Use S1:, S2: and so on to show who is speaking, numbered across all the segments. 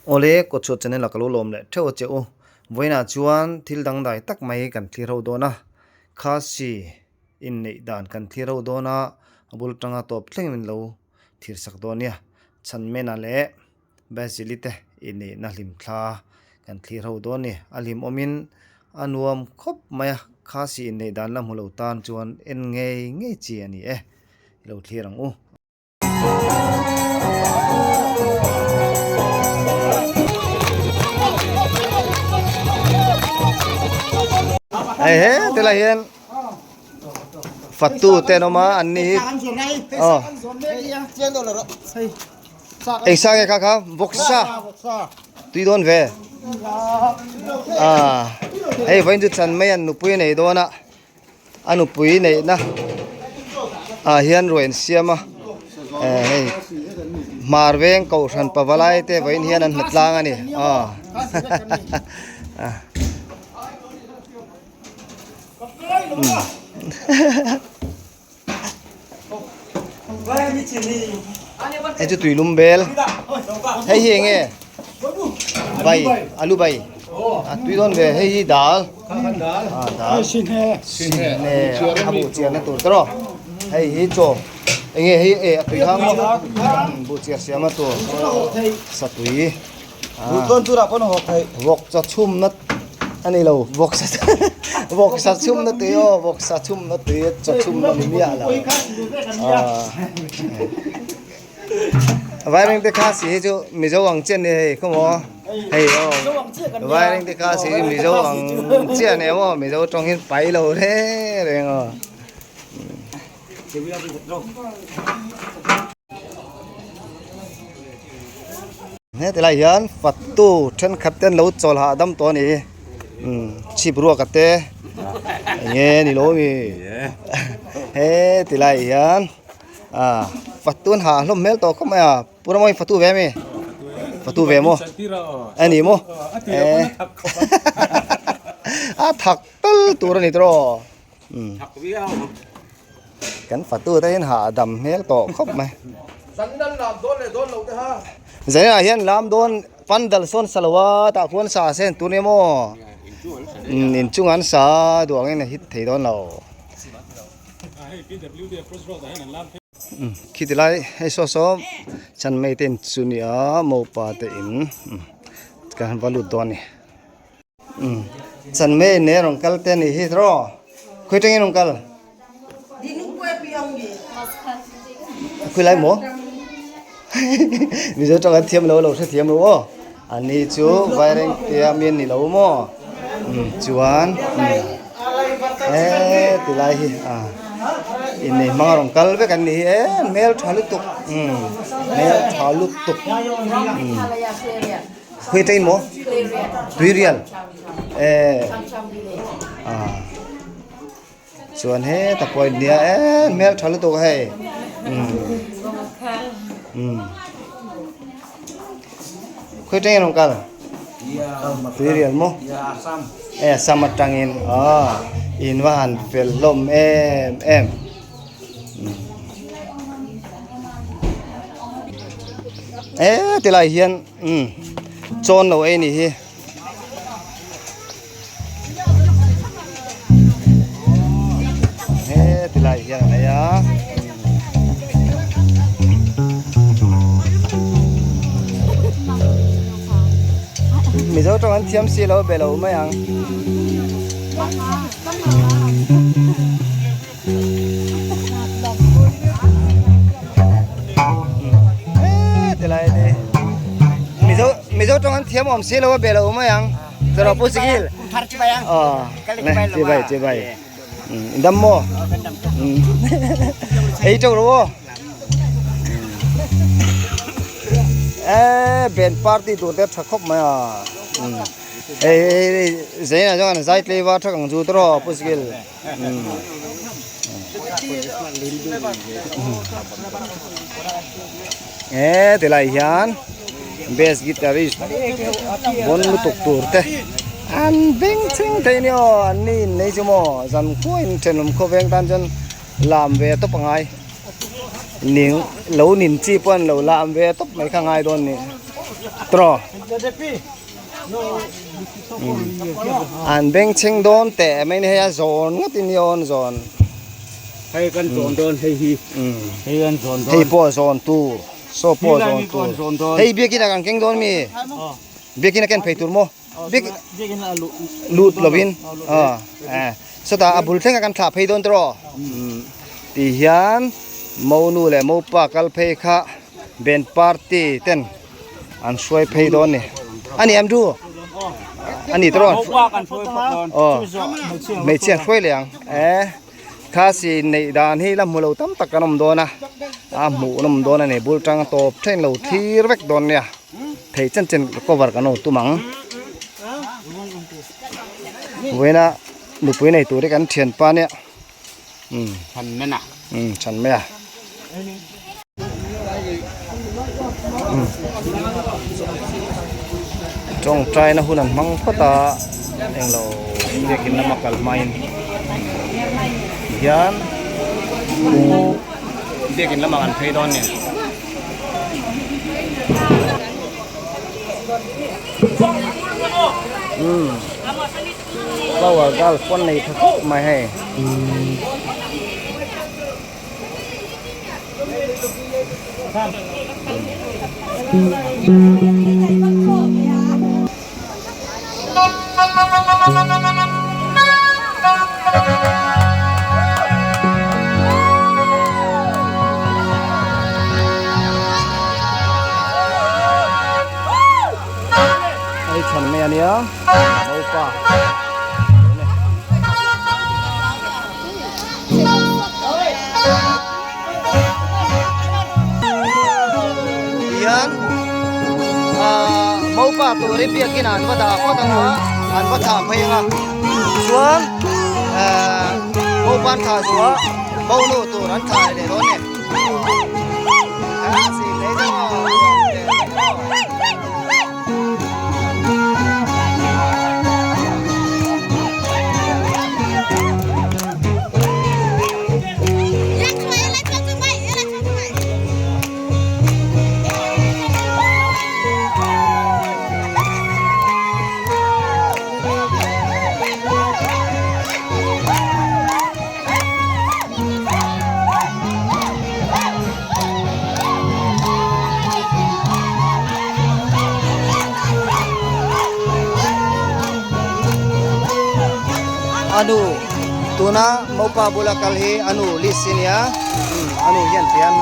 S1: Awle, Kawtchhuah channel ah ka lo lawm leh theuh a che u. Vawiinah chuan thil dangdai tak mai kan thlir ho dawn a, Khasi inneih dan kan thlir ho dawn a, a bul tanga tawp thleng min lo thlir sak dawn nia. Chhanmena leh Basili te inneihna hlimthla kan thlir ho dawn a ni. A hlimawmin a nuam khawp mai a, Khasi inneih dan la hmu lo tan chuan en ngei ngei chi a ni e. I lo thlir ang u. Hei he tilai hian fatu te an awm a an ni hi aw eng sa nge kha kha vawksa tui dawn ve ah hei vawiin chu chan mai an nupui a nei dawn a. A nupui neihna ah hian ruai an siam a eh hei hmar veng kohhran pavalai te vawiin hian an hna tlang a ni aw hei chu tuilum bel hei hi enge bai alu bai a tui dawn ve hei hi dal a dal sinhe a buh chiar na tur tawh hei hi chaw enge hei e a tui hang maw buh chiar siam a tur satui Vawk chaw chhum na a ni lo vawk sa vawk sa chhum na tui aw vawk sa chhum na tui chaw chhum na ni miah lo vaireng te kha si hi chu mizo ang chiah ni hei khawmaw hei aw vaireng te kha si hi mizo ang chiah ni maw mizo tawng hian pai lo reng reng aw. Heti lai hian fatu thenkhat te an lo chawl hahdam tawh a ni umm chhip ruak a te enge ni lo mi heti lai hian ah fatu an hah hlawm hmel tawh khawp mai a pu Ramawii fatu ve ami fatu ve maw a ni maw eh a thak tal tur a ni tawh Kan fatu te hian hahdam hmel tawh khawp mai. Zaninah hian lam dawn pandal sawn sa lo a tah khuan sa se an tur nia maw inchung an sa duh angin a hit thei dawn lo. Khiti lai hei saw saw chanmei te in chu nia mopa te in kan va lut dawn a ni. Chanmei ne rawn kal te ni hi tawh khawi tangin rawn kal khawi lai maw mizo tawng an thiam lo lo hrethiam lo aw ani chu vaireng tia mi an ni lo maw chuan he ti lai hi a innei hmang a rawn kal vek an ni hi e hmel tha lutuk hmel tha lutuk. Khawi tain maw? Tuirial. Eh. Ah. Chuan he ta point nia eh hmel tha lutuk hei. Um. Um. Khawi tain rong kal? Tuirial maw? Eh Assam atangin. Ah. In va han fel hlawm em em. Eh tilai hian umm chawn lo ei ni hi. Eh tilai hian an ei a. Mizo tawng an thiam si lo be lo mai ang. Mizo tawng an thiam awm si lo a be lo mai ang chawlh pu Sikil chibai chibai dam maw ei teuh rawh aw e band party tur te tha khawp mai a. Hei hei hei zaina chuan zai tlei var thak ang chu tawh pu Sikil. He tilai hian bass guitarist bon lutuk tur te an beng chheng thei nia aw an ni in nei chu maw zan khuain thenawm khawveng tan chuan lam ve tawp a ngai ning lo nin chi pawh an lo lam ve tawp mai kha ngai dawn a ni. Tawh. An bengchheng dawn teh mai ni hei a zawn ngawt in ni awn zawn.
S2: Hei kan zawn dawn hei hi. Hei kan zawn dawn.
S1: Hei pawh zawn tur. Saw pawh zawn tur. Hei biakin ah kan keng dawn mi? Biakin a ken phei tur maw?
S2: Biakin a
S1: lut lovin. Sawtah a bul thleng ah kan thlah phei dawn tawh. Ti hian monu leh mopa kal phei kha band party ten an hruai phei dawn ni. A ni em du? A ni tawh. Hmeichhia an hruai leh ang. Khasi neih dan hi la hmu lo tam tak kan awm dawn a, a hmuh an awm dawn a ni, bul tang tawp thleng lo thlir vek dawn nia, thei chen chen cover kan lo tum ang. Vawiina nupui nei tur hi kan thianpa nia, umm chhan mai a. Tawngtaina hun an hmang phawt a englo biakin lama kal hmain hian biakin lamah an phei dawn a ni. Flower girl pawn nei tha khawp mai hei. Hei chhan mai a nia naupa. Tihian ahh mopa turin biakin an va dah phawt ang a an va thlah phei ang a chuan ehh mopa an thlah zawh ah monu tur an thlah leh dawn a ni. Anu tuna mopa bula kal hi anu list a nia anu hian tian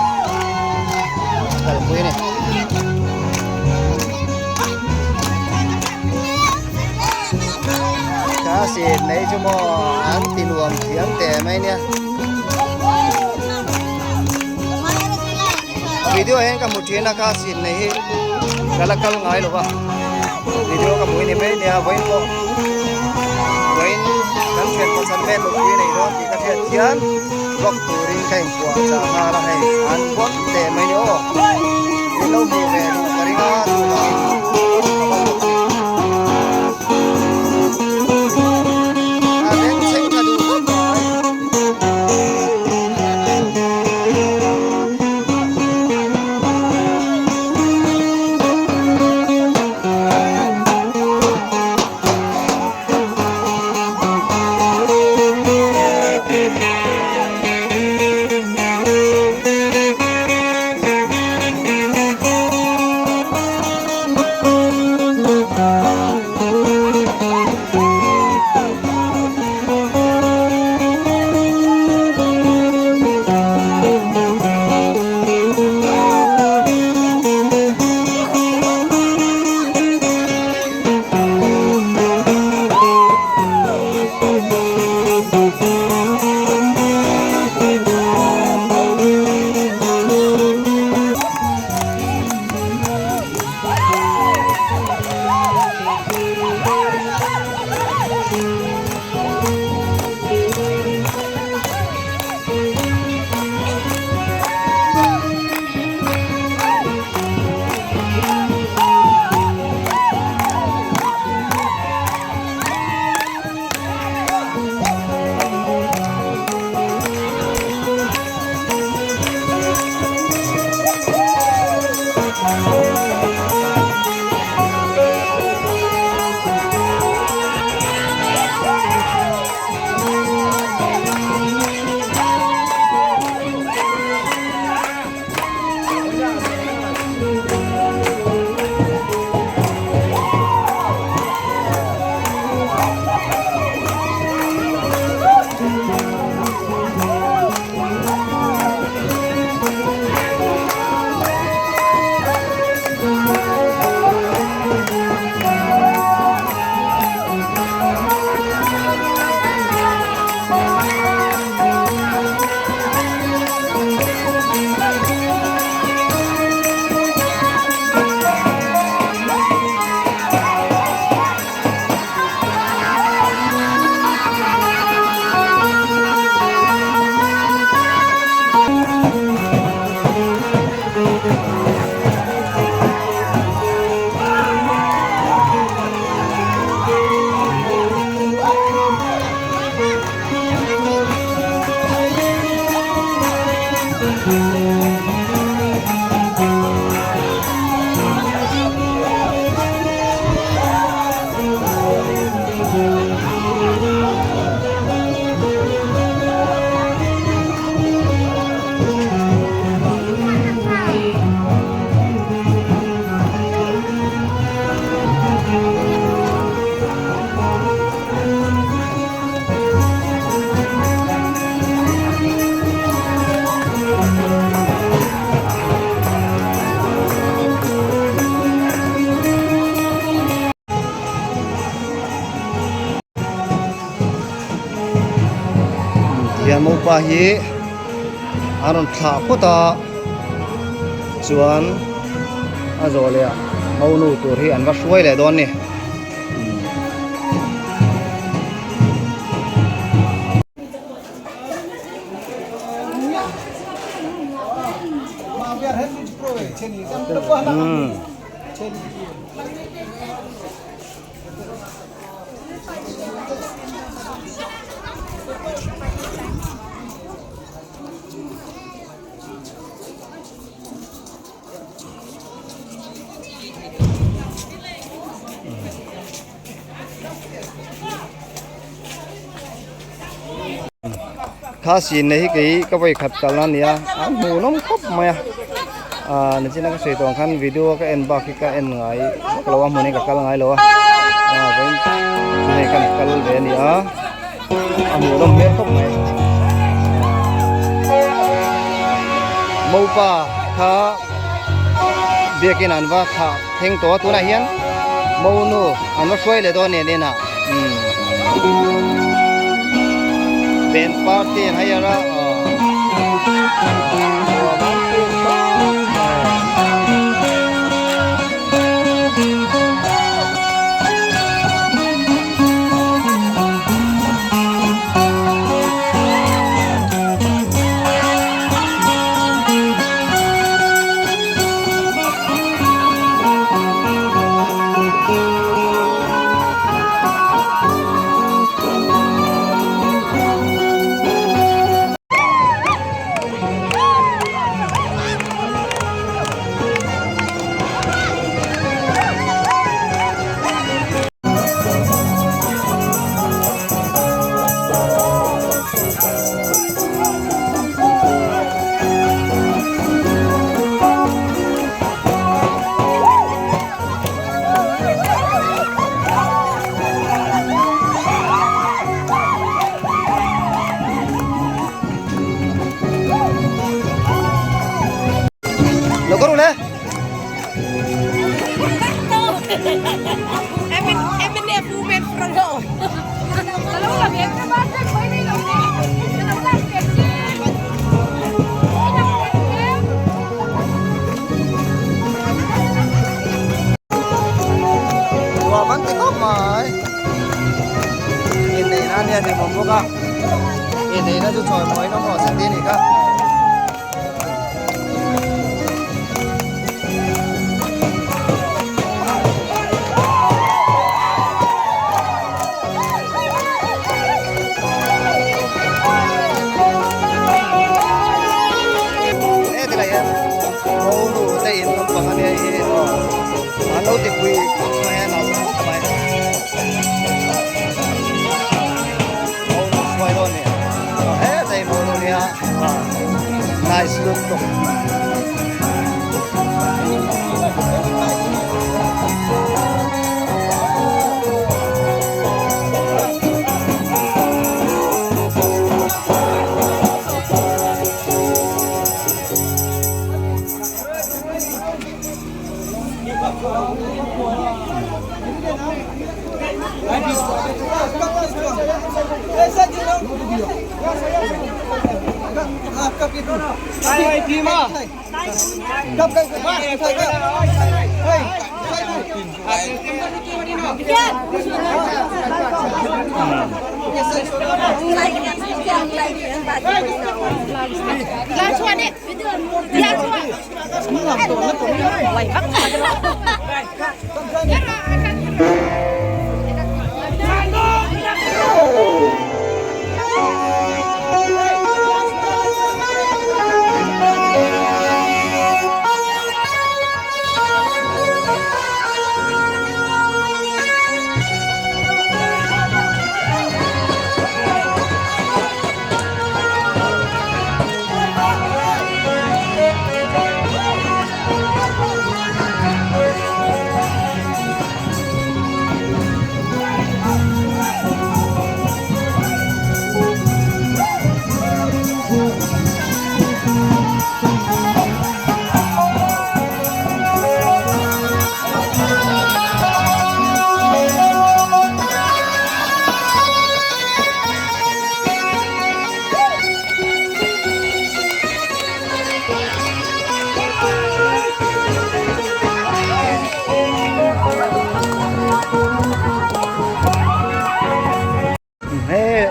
S1: kalpui a ni. Kha sin nei chu maw an ti nuam thiam teh mai nia. Video ah hian ka hmu thin a kha sin nei hi ka la kal ngai lo va video ka hmu hi ni mai nia vawiin pawh vawiin kan thian pawh chan vel nupui nei dawn tih ka hriat hian vlog turin ka inpuah chah nghal a hei an bawk teh mai ni aw min lo hmuh ve duh ka ring a chuvangin ka va bawk a ni. A bengchheng tha duh khawp mai. Mopa hi an rawn thlah phawt a chuan a zawh leh ah monu tur hi an va hruai leh dawn a ni. Kha sin nei hi kei ka vawi khat kalna a ni a a hmuhnawm khawp mai a ah nichina ka sawi tawh ang khan video ka en bak hi ka en ngai vak lo a hmun hi ka kal ngai lo a ah vawiin chu hei kan kal ve a ni a a hmuhnawm hmel khawp mai mopa kha biakin an va thlah thleng tawh a tunah hian monu an va hruai leh dawn a ni an inah umm band party an hire a Lo kar ule. Nuam an ti khawp mai. Inneihna ania hlimawm bawk a. Inneihna chu chawimawiin awm rawh se tih a nih kha. Nice look to.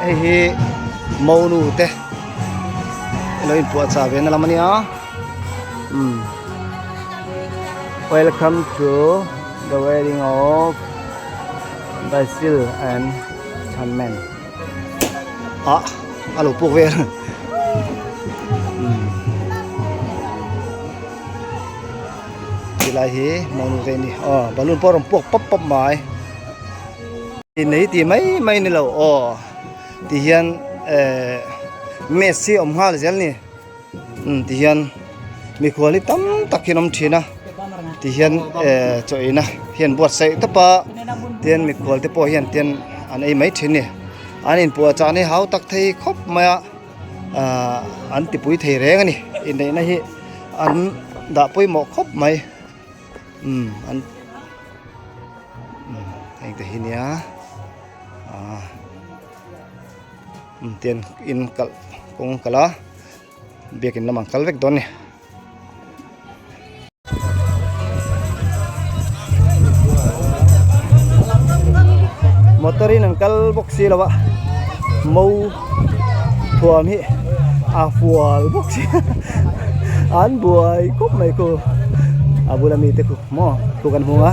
S1: hei hi monu te lo inpuahchah ve na lam a nia umm welcome to the wedding of Basil and Chanmen ah a lo puk vel umm tilai hi monu te a ni aw balloon pawh a rawn puak pawp pawp mai. Innei tih mai mai ni lo aw ti hian ehh maze hi a awm nghal zel ni umm ti hian mikhual hi tam tak hian awm thin a ti hian ehh chaw eina hian buatsaih tawp a tian mikhual te pawh hian tian an ei mai thin a ni an inpuah chah ni hau tak thei khawp mai a ahh an tipui thei reng a ni inneihna hi an dah pawimawh khawp mai umm an. Heng te hi nia ah tian in kalh kawng kalh a biakin lamah an kal vek dawn a ni. Motor in an kal bawk si lo a mo thuam hi a fual bawk si an buai khawp mai khu a bula mite khu. Maw thu kan hmu a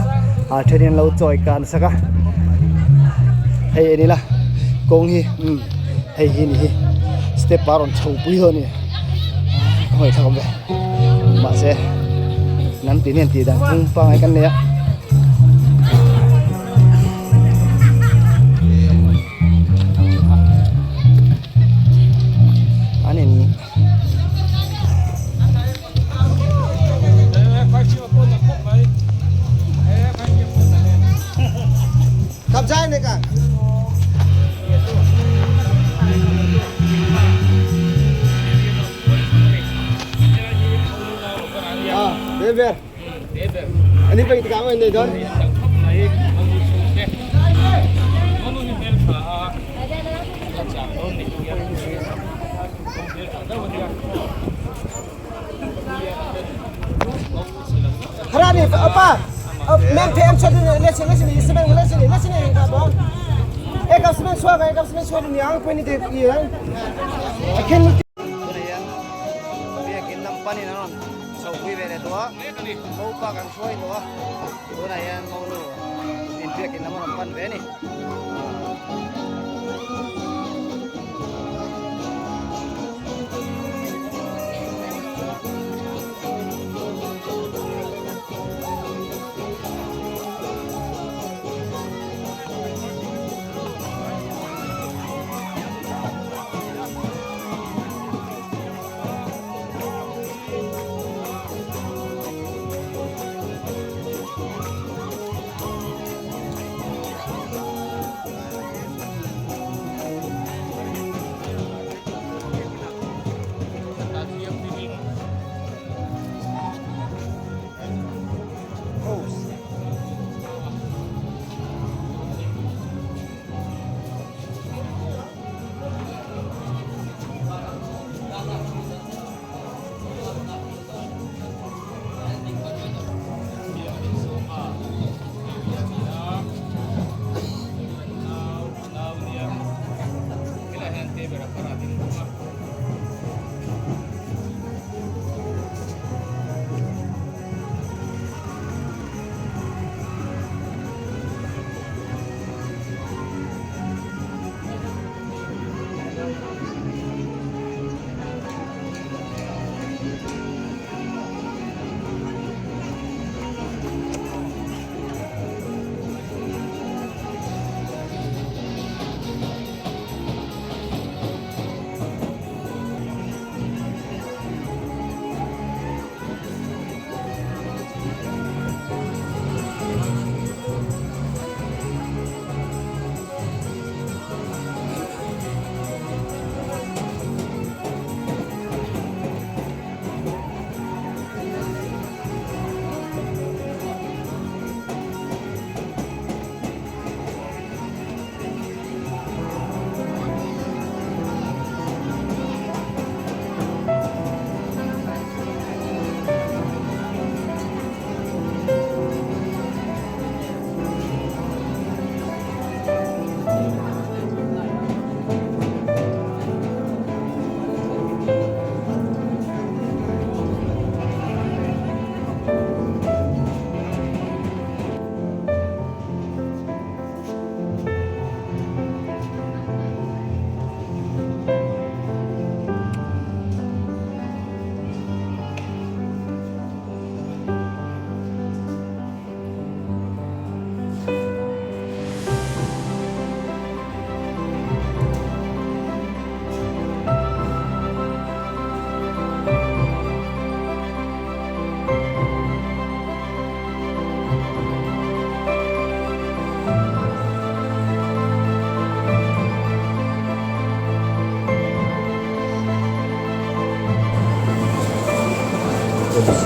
S1: a then in an lo chawi kan sak a hei en ila kawng hi umm hei hi ni hi step a rawn chho pui dawn a ni a ngaihthlak awm ve mahse hnam tih hian tih dan phung pangngai kan nei a. An in. Biakin lam panin an rawn chho pui ve leh tawh a, Mopa kan hruai tawh a, tunah hian Monu in biakin lam a rawn pan ve a ni.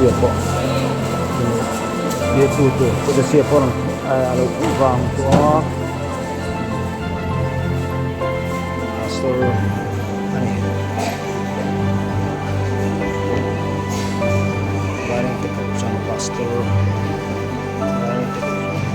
S1: Josia pawh tirtu tur Pu Josia pawh a rawn a lo thu vang tawh a pastor a ni. Vairengte kohhran pastor Vairengte kohhran.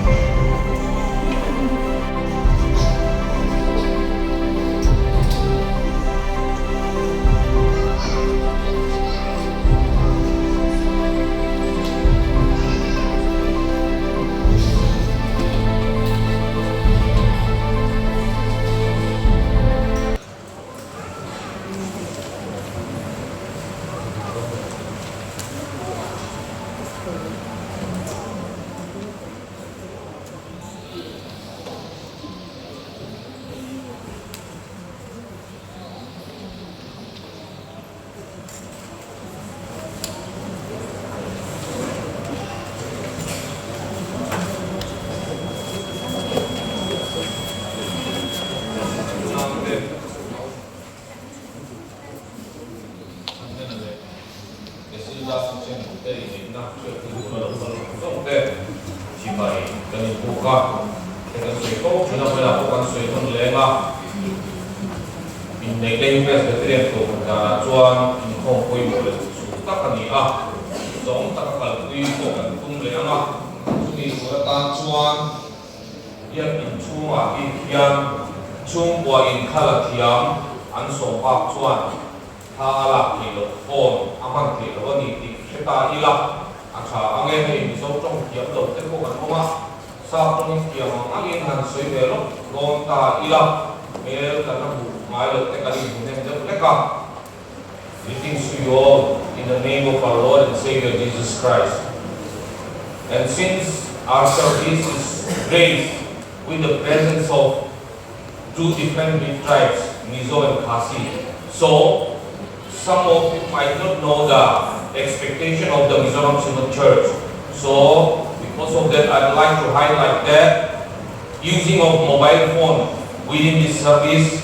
S3: Inneihna hi Presbyterian Kohhran danah chuan inkhawm pawimawh leh duhsuh tak a ni a, zawng taka kalpui pawh kan tum leh ang a, chumi tur atan chuan biak inchhungah bik hian chhungkua inkhal a thiam an sawm bak chuan thla a lak theih loh phone a hman theih loh a ni tih hre ta ila a tha ang e, hei Mizo tawng thiam lo te pawh kan awm a. Sap tawngin thiam ang angin han sawi ve lawk dawn ta ila, hmel kan la hmuh ngai loh te kan inhmu hnem deuh hlek a. Greetings to you all in the name of our Lord and Saviour Jesus Christ. And since our service is graced with the presence of two different big tribes, Mizo and Khasi, so some of you might not know the expectation of the Mizoram Synod Church. So because of that, I'd like to highlight that using of mobile phone within this service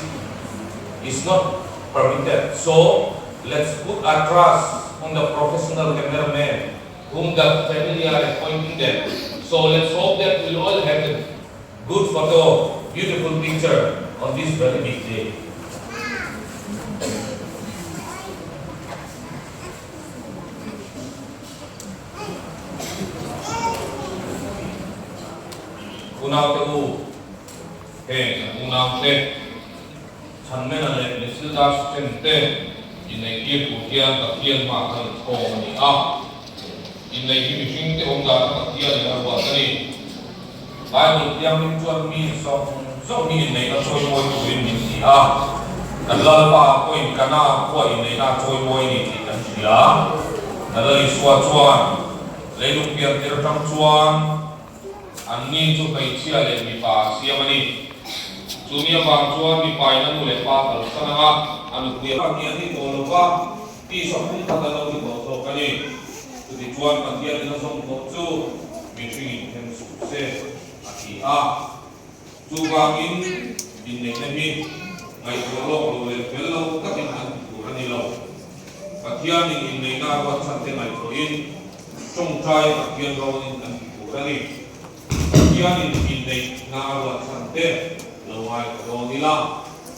S3: is not permitted. So let's put our trust on the professional cameraman whom the family are appointing them. So let's hope that we'll all have a good photo, beautiful picture on this very big day. Unaute u, heng kan unaute Chhanmena leh Misilda Siten te inneihtir tur hian Pathian hma kan inkhawm a ni a. Inneih hi mihringte awm dana Pathianin a ruat a ni. Bible Thianghlim chuan mi zawng zawng hi inneihna chawimawi turin min ti a. Kan Lalpa pawhin Kana khua inneihna a chawimawi a ni tih kan hria. Kan Lal Isua chuan leilung pian tir atang chuan anni chu hmeichhia leh mipa a siam a ni. Chu mi avang chuan mipain a nu leh pa kalsan anga a nupui a ni an ni tawh lo va, tisa pum khat an lo ni tawh zawk a ni. Chutichuan Pathianin a zawm tawh chu mihringin then suh se a ti a. Chuvangin inneihna hi ngaihtuah lawk lo leh fel lo takin an ti tur a ni lo. Pathianin inneihna a ruat chhan te ngaihtuahin tawngtai Pathian rawnin an ti tur a ni. Pathianin inneihna a ruat chhan te lo ngaithla dawn ila.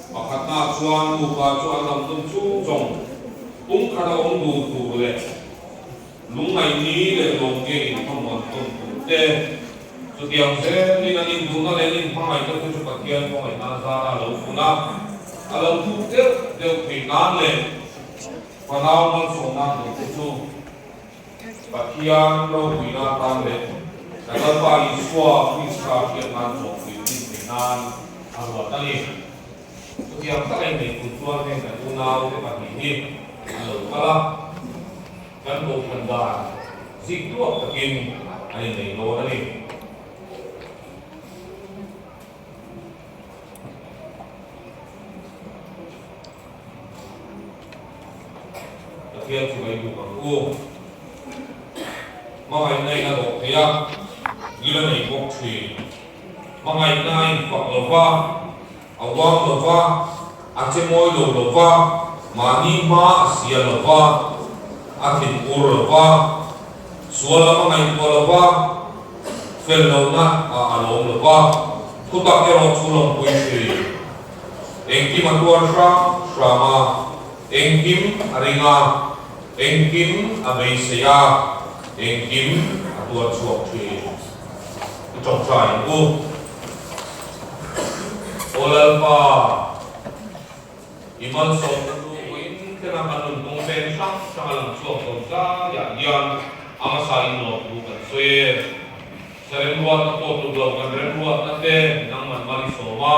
S3: Pakhatna chuan nupa chu an lam dun chung zawng pumkhat a awm dun tur leh Lungngaihni leh lawmnge inkhawmuan tawn tur te, chutiang zelin an induhna leh an inhmangaihna te chu Pathian khawngaihna a zara a lo fun a, a lo thuk deuh deuh theih nan leh fanau malsawmna hmuh te chu Pathian ropuina atan leh kan Lalpa Isua Krista hriat nan chawhpui tlin theih nan a ruat a ni. Chutiang taka inneih tur chuan heng kan unaute pahnih hi an lo kal a, kan kohhran dan zik duak takin an innei dawn a ni. Pathian chu mai buk ang u. Hmangaihna in a dawh thei a, ngil a nei bawk thin. Hmangaihna a infak lo va, a uang lo va, a che mawi lo lo va, mahni hma a sia lo va, a thinur lo va. Sual lam a ngaihtuah lo va, fel lohna ah a lawm lo va, thutak erawh chu lawmpui thin. Engkim a tuar hrang hram a, engkim a ring a, engkim a beisei a, engkim a tuar chhuak thin. I tawngtai ang u. Aw Lalpa, i malsawmna chu vawiin thleng a kan nun kawng peng hrang hrang a lang chhuak zo zaiah hian a hmasa in lawm thu kan sawi e. Sa remruatna pawh tluk lo kan remruatna te nangman mal i sawm a,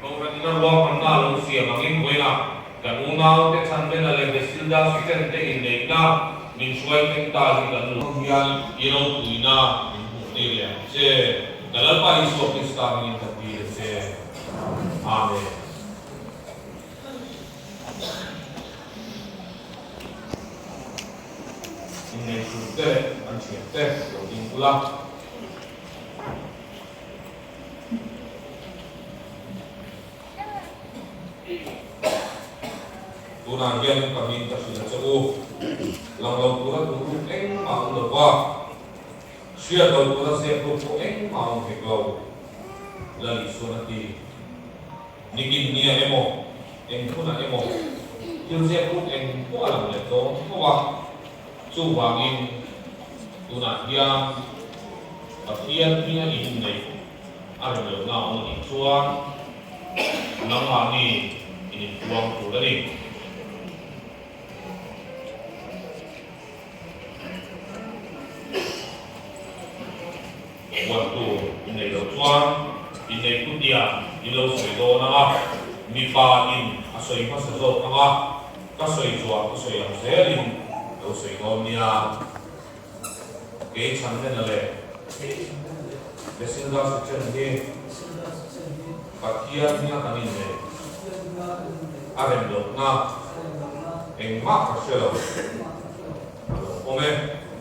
S3: Kohhran ina ruahmanna a lo siam angin vawiinah kan unaute Chhanvena leh Besilda Suchen te inneihna min hruai thleng ta hi kan lawm hian i ropuina min hmuh tir leh ang che. Ka Lalpa Isua Krista hmingin ka ti a che. Amen. Inneihtu te leh an thiante lo ding ula. Tunah hian ka hming ka hrilh a che u. Lang lo tura duh ruk engmah awm lo va, hriat lo tura zep ruk pawh engmah awm hek lo, Lali chuan a ti. Nikin nia emaw, eng hunah emaw, thil zep ruk eng pawh a lang leh dawn tho a. Chuvangin tunah hian Pathian hminga inneih a rem lohna a awm a nih chuan nangmahni in inpuang tur a ni. Puan tur inneih loh chuan inneih kutia in lo sawi dawn ang a, mipa in a sawi hmasa zawk ang a, Ka sawi zuah ka sawi ang zelin lo sawi dawn nia. Kei Chhanhena leh Besilda Suchen hi Pathian hminga kan inneih a rem lohna engmah ka hre lo. A lo awm e,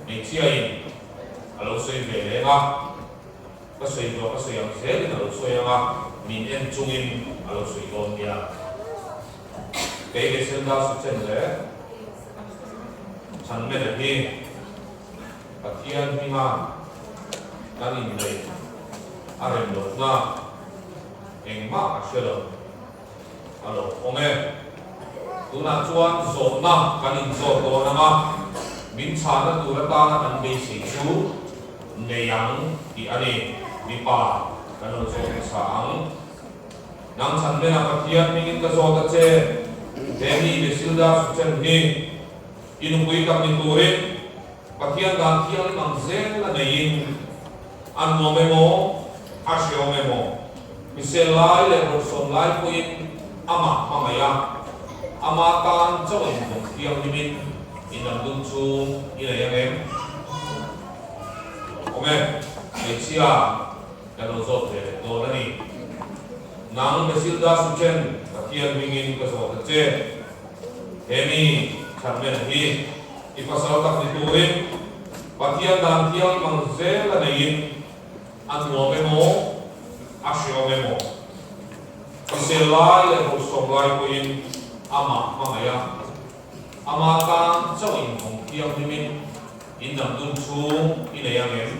S3: hmeichhiain a lo sawi ve leng a, ka sawi zuah ka sawi ang zelin a lo sawi ang a, min en chungin a lo sawi dawn nia. Kei Besilda Suchen leh Chhanmena hi Pathian hminga kan inneih a rem lohna engmah ka hre lo a lo awm e. Tunah chuan zawhna kan inzawt dawn ang a, min chhahna tur atana kan beisei chu nei ang tih a ni. Mipa kan lo zawt hmasa ang. Nang chhanmena Pathian hmingin ka zawt a che, he mi Besilda Suchen hi i nupui tak ni turin Pathian dan thianghlim ang zel a neiin a nuam emaw, a hreawm emaw, hrisel lai leh rawhsawm lai pawhin amah hmangaih a, ama tan chauh invawng thianghlimin i dam dun chhung i nei ang em? Awm e, hmeichhia. Ka lo zawt ve leh dawn a ni. Nang Besilda Suchen, Pathian hmingin ka zawt a che. He mi Chhanmena hi i pasal tak ni turin Pathian dan thianghlim ang zel a neiin a nuam emaw, a hreawm emaw, hrisel lai leh hawlhsawm lai pawhin amah hmangaih a, ama tan chauh inhawng thianghlimin in dam dun chhung i nei ang em?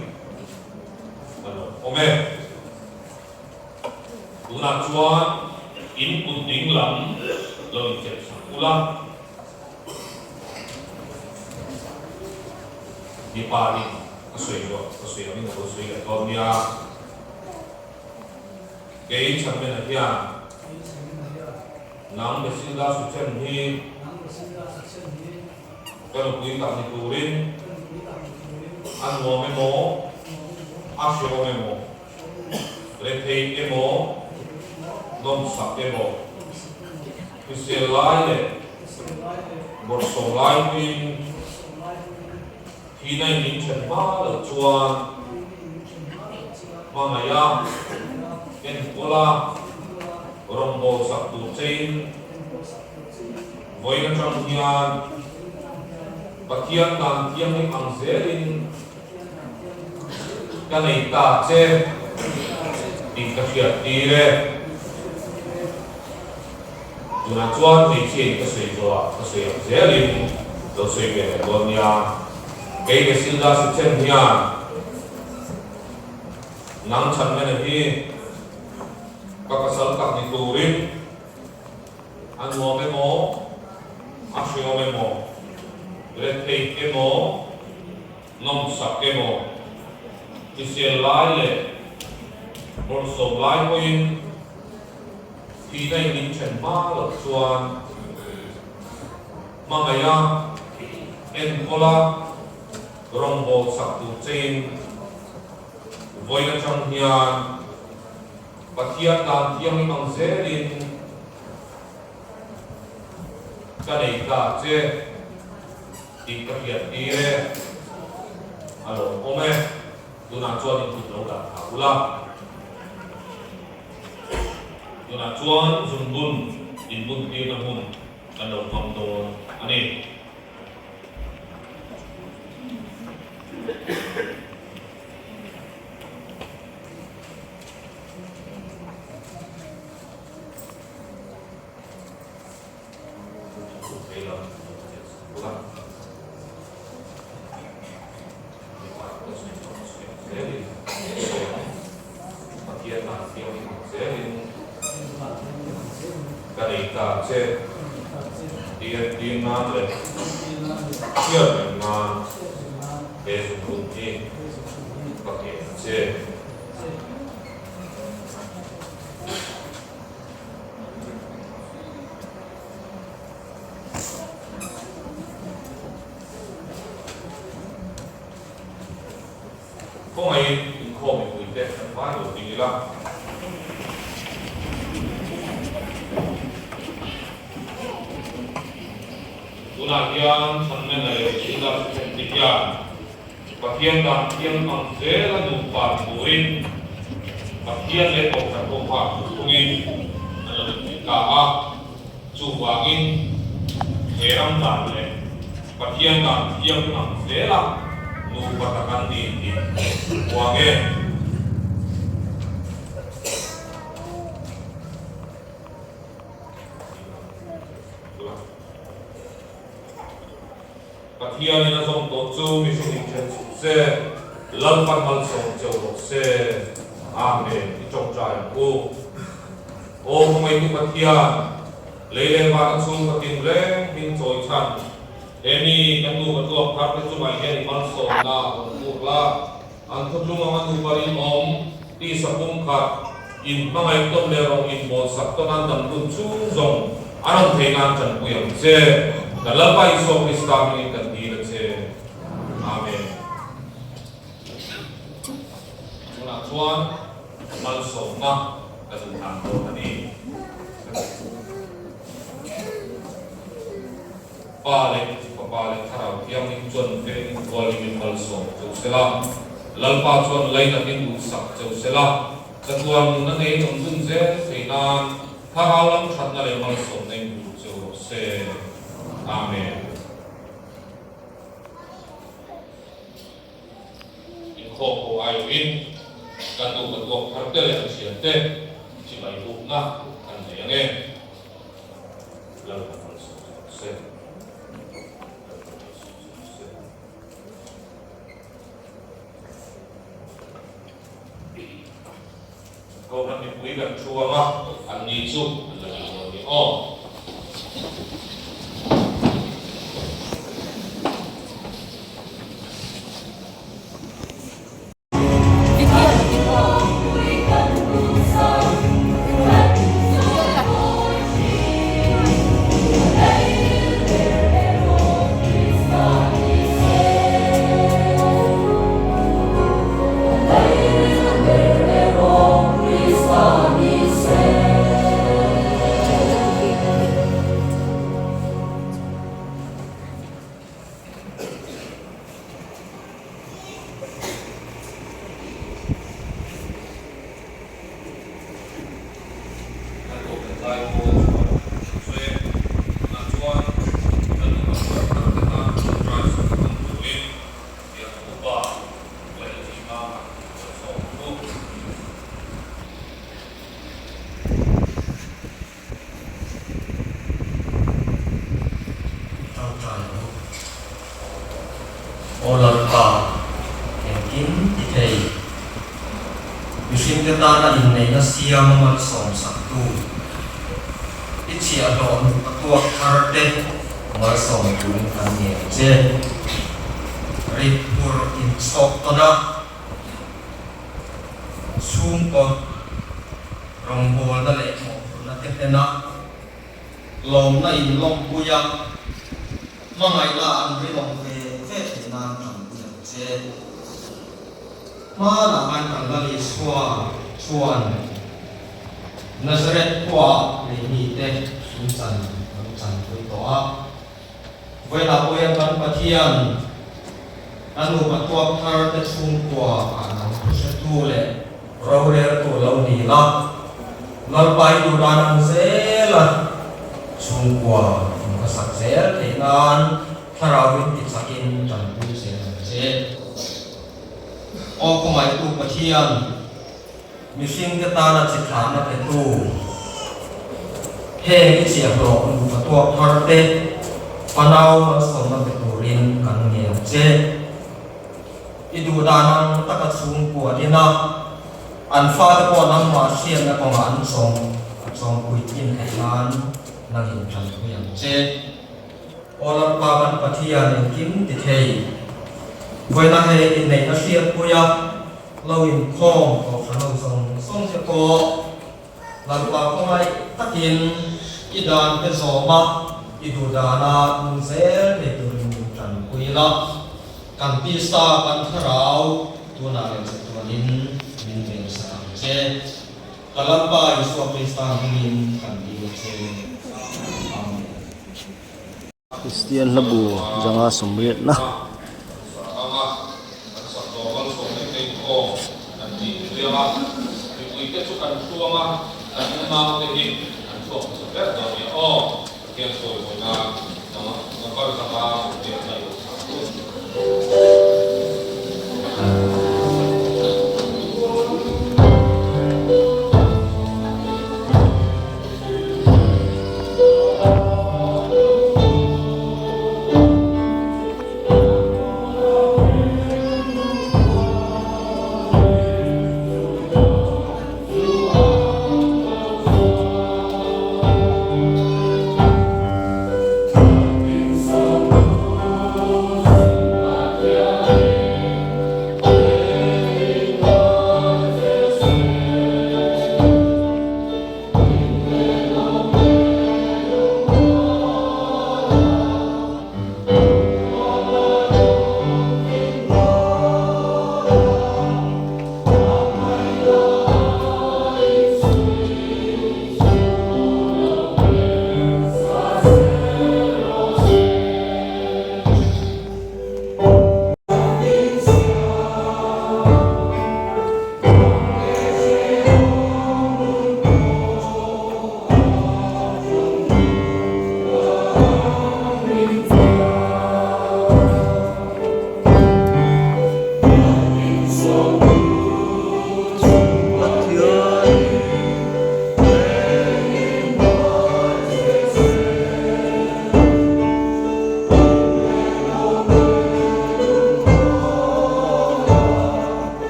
S3: Ka lo awm e. Tunah chuan in kut ding lam lo inchep sak ula. Mipa nih ka sawi loh, ka sawi angin a lo sawi leh dawn nia. Kei Chhanmena hian nang Besilda Suchen hi ka nupui tak ni turin a nuam emaw, a hrehawm emaw, rethei emaw, nawmsak emaw, hrisel lai leh bawrhsawm lai puiin thihna in min then hma loh chuan hmangaih a, enkawl a, rawngbawlsak tur chein vawiin atang hian Pathian dan thianghlim ang zelin ka nei ta che tih ka hriat tir e. Tunah chuan hmeichhia in ka sawi zawh ah ka sawi ang zelin lo sawi ve leh dawn nia. Kei Mesilda Suchen hian nang chhanmena hi ka pasal tak ni turin a nuam emaw, a hriawm emaw, rethei emaw, nawmsak emaw, hrisel lai leh bawrhsawm lai pawhin thihna in min then hma loh chuan hmangaiha enkawla rawngbâwl sak tur chein vawiin atang hian Pathian dan thianghlim ang zelin ka nei ta che tih ka hriat tir e. A lawmawm e. Tunah chuan in kut lo dah thla ula. Tunah chuan zungbun inbun tirna hmun kan lo hmang dawn a ni. Ka nei ta che entir nan leh hriat reng nan he zungbun hi ka pe a che. Kawngaiin inkhawm mipuite kan vai lo ding ila. Tunah hian Chhanmena leh Juda thuthleng te hian Pathian dan thiam ang zela nupa ni turin Pathian leh Kohhran ho kha thuthlungin an lo inneih ta a. Chuvangin he ram dan leh Pathian dan thiam ang zela nupa tak an ni tih huang e. Pathianin a zawm tawh chu mihring inthen chhuk se, Lalpan malsawm cheu rawh se. Amen. I tawngtai ang u. Aw hmangaihtu Pathian, lei leh vana chhung ka tin reng hming chawi chhan, he mi kan nupa tluak thar te chungah hian i malsawmna rawn puk la, an thutlung anga nupa rinawm, tisa pumkhat, in hmangaih tawn leh rawng inbawlsak tawn an dam hun chhung zawng an awm thei nan tanpui ang che. Kan Lalpa Isua Krista hmingin kan dil a che. Amen. Tunah chuan malsawmna ka duh dan dawn a ni. Pa leh Fapa leh Thlarau Thianghlim chuan vengin hualin malsawm cheu se la, Lalpa chuan lainatin duhsak cheu se la, chatuan nuna nei awm dun zel thei nan Thlarau lam thatna leh malsawmna in bur cheu rawh se. Amen. Inkhawm ho aiawhin kan nupa tuak thar te leh an thian te chibai bukna kan nei ange. Lalpa malsawm che rawh se. Lalpa malsawm che rawh se. Kohhran mipui kan thu anga an ni chu an la ni dawn ni aw. Kan lo kan zai pawl chuan an sawi e. Tunah chuan kan nupa chuan thar te tan tawngtai sak hmang turin biak upa Lalzima kan sawm ang u.
S4: Tawngtai ang u. Aw Lalpa. tana inneihna siam a malsawm saktu i chhiahhlawh nupa tuak thar te malsawm turin kan ngen che. Ritphur inchhawk tawn a, chhungkaw rawngbawlna leh mawhphurhna te hlen a, lawmna inlawmpui a, hmangaihna an rinawm ve ve theih nan tanpui ang che. Hmanah khan kan Lal Isua chuan Nazareth khuaah leimite in chan a lo chanpui tawh a. Vawiinah pawh hian kan Pathian a nupa tuak thar te chhungkua ah nang thuhretu leh roreltu lo ni la, Lalpa i duh dan ang zel a chhungkua in ka sak zel theih nan Thlarauin tichakin tanpui zel ang che. Aw khawngaihtu Pathian, mihringte tana chi thlahna petu, heng i chiahhlawh nupa tuak thar te fanau malsawmna pe turin kan ngen che. I duh dan ang taka chhungkua dina an fate pawh nangmah hriatna kawngah an chawm a chawmpui thin theih nan nangin tanpui ang che. Aw Lalpa kan Pathian engkim ti thei. Vawiina hei inneihna hriatpui a lo inkhawm kohhran ho zawng zawng te pawh Lalpa khawngaih takin i dan te zawm a, i duh dana nung zel thei turin min tanpui la. Kan tisa kan thlarau tunah leh chatuanin min vensak ang che. Ka Lalpa Isua Krista hmingin kan dil che. Amen.
S1: Kristian hlabu zanga sawmriatna.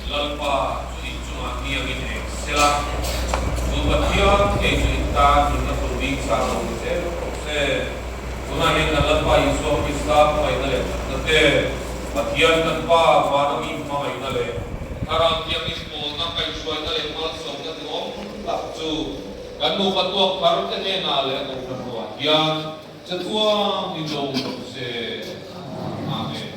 S3: Lalpa chu in chungah hniangin eng sela, chu Pathian ngei chu in tan hlimna tur bik chang lo ni zel rawh se. Tunah hian kan Lalpa Isua Krista hmangaihna leh thatna te, Pathian kan Pa vana mi hmangaihna leh Thlarau Thianghlim pawlna kaihhruaina leh malsawmna duhawm tak chu kan nupa tuak thar te hnenah leh a kohhran ruah hian chatuan in lo awm rawh se. Amen.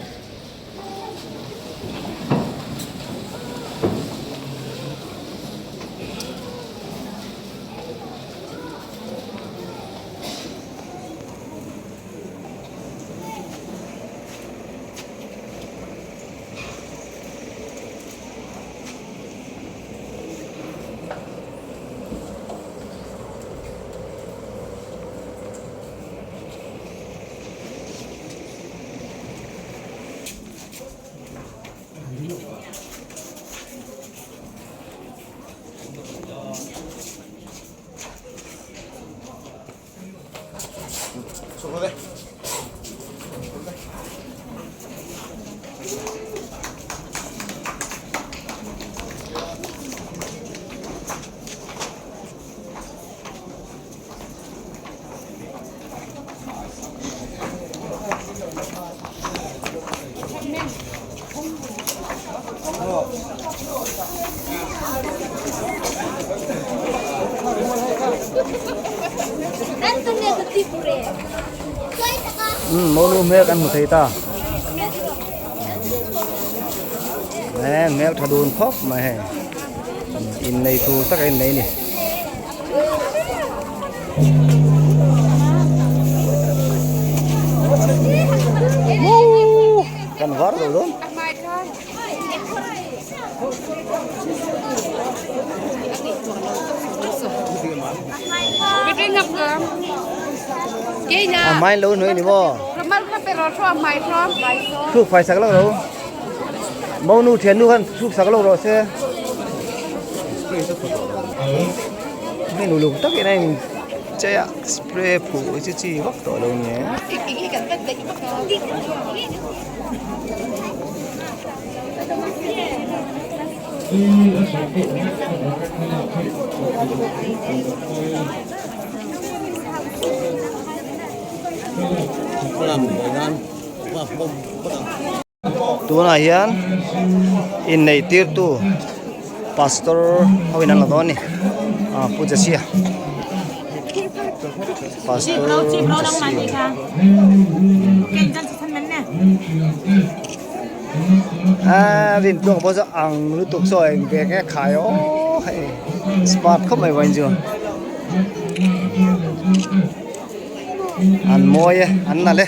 S1: Umm monu hmel kan hmu thei ta. He hmel tha dun khawp mai hei. Innei tur tak a innei a ni. Kan var lo dawn. A hmai lo hnuai ni maw? Thluk fai sak lo ro. Monu thiannu khan thluk sak lo rawh se. Hei nu luk takin a in chei a spray phuh chi chi vak tawh lo ni e. Tunah hian inneih tirtu pastor ho in an la dawn a ni ah pu Jasiah pastor Jasiah ah rintlung pawh chu ang lutuk saw eng ve nge khai aw hei smart khawp mai vawiin chu an mawi e an nalh e.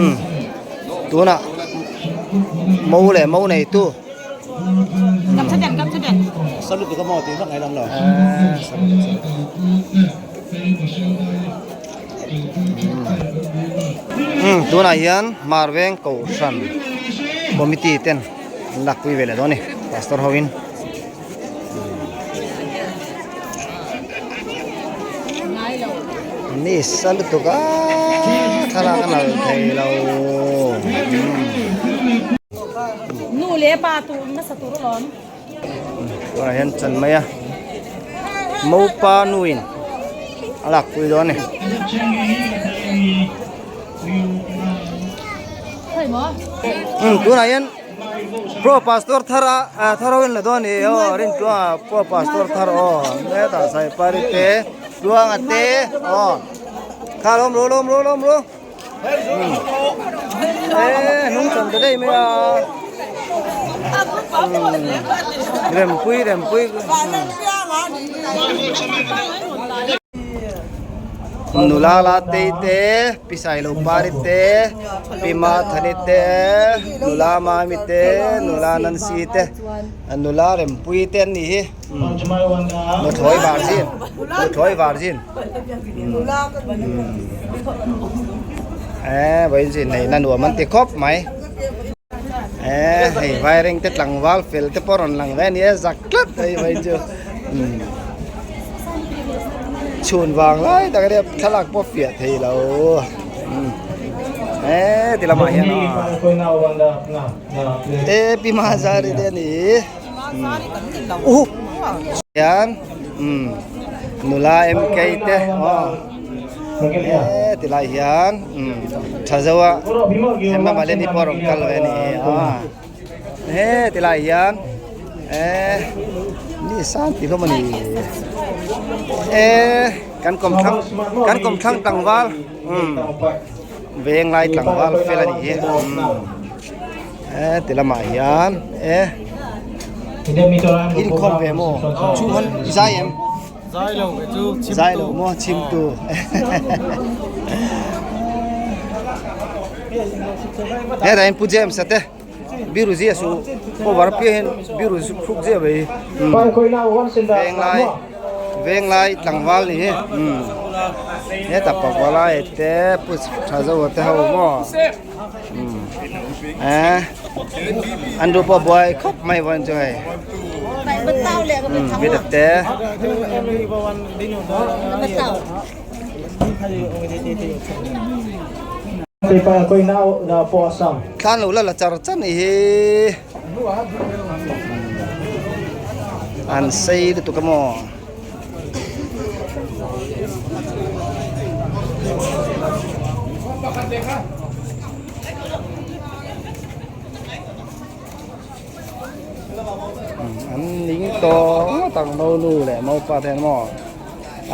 S1: Umm tunah mo leh mo neitu umm tunah hian Marveng Kohhran committee ten an lakpui ve leh dawn a ni pastor ho in. Ni sa lutuk a thlalak a nalh thei lo
S5: Nu leh pa tur nasa tur alawm.
S1: Tunah hian chan mai a mopa nuin a lakpui dawn a ni. Tunah hian. Pro pastor thar a thar ho in la dawn ni aw rin tluanga pro pastor thar aw hetah saipari te tluanga te aw kha lawm ru lawm ru lawm ru e hnung chhan ta daih mai a rempui rempui. Nula la tei te pi sailo pari te pi mathani te nula mami te nula nancy te nula rempui te an nih hi nuthlawi varzin nuthlawi varzin e vawiin chu inneihna nuam an ti khawp mai e hei vaireng te tlangval fel te pawh rawn lang ve a ni e zak tlat hei vawiin chu. Chhun vang lai tak ania thlalak pawh fiah thei lo e ti lamah hian e pi mazari te ani uh hian nula mk te aw e ti lai hian tha zo a hema maleni pawh a rawn kal ve ani a. He ti lai hian eh ni sang tih hlawm a ni eh kan kawm thlang kan kawm thlang tlangval umm veng lai tlangval fel a nih hi umm eh ti lamah hian eh inkhawm ve maw chhung han zai em zai lo maw chhim tu hetah hian pu James a te biru zia su cover piah hian biru zu hruk zia mai veng lai veng lai tlangval ni hi hetah pavalai te pu tha zo te ho maw eh an ru pawh buai khawp mai vawiin chu hei bidak te. Thlan lo la la char char ni hi an sei lutuk a maw. An ning tawng ngawt ang mo nu leh mo pa te hian maw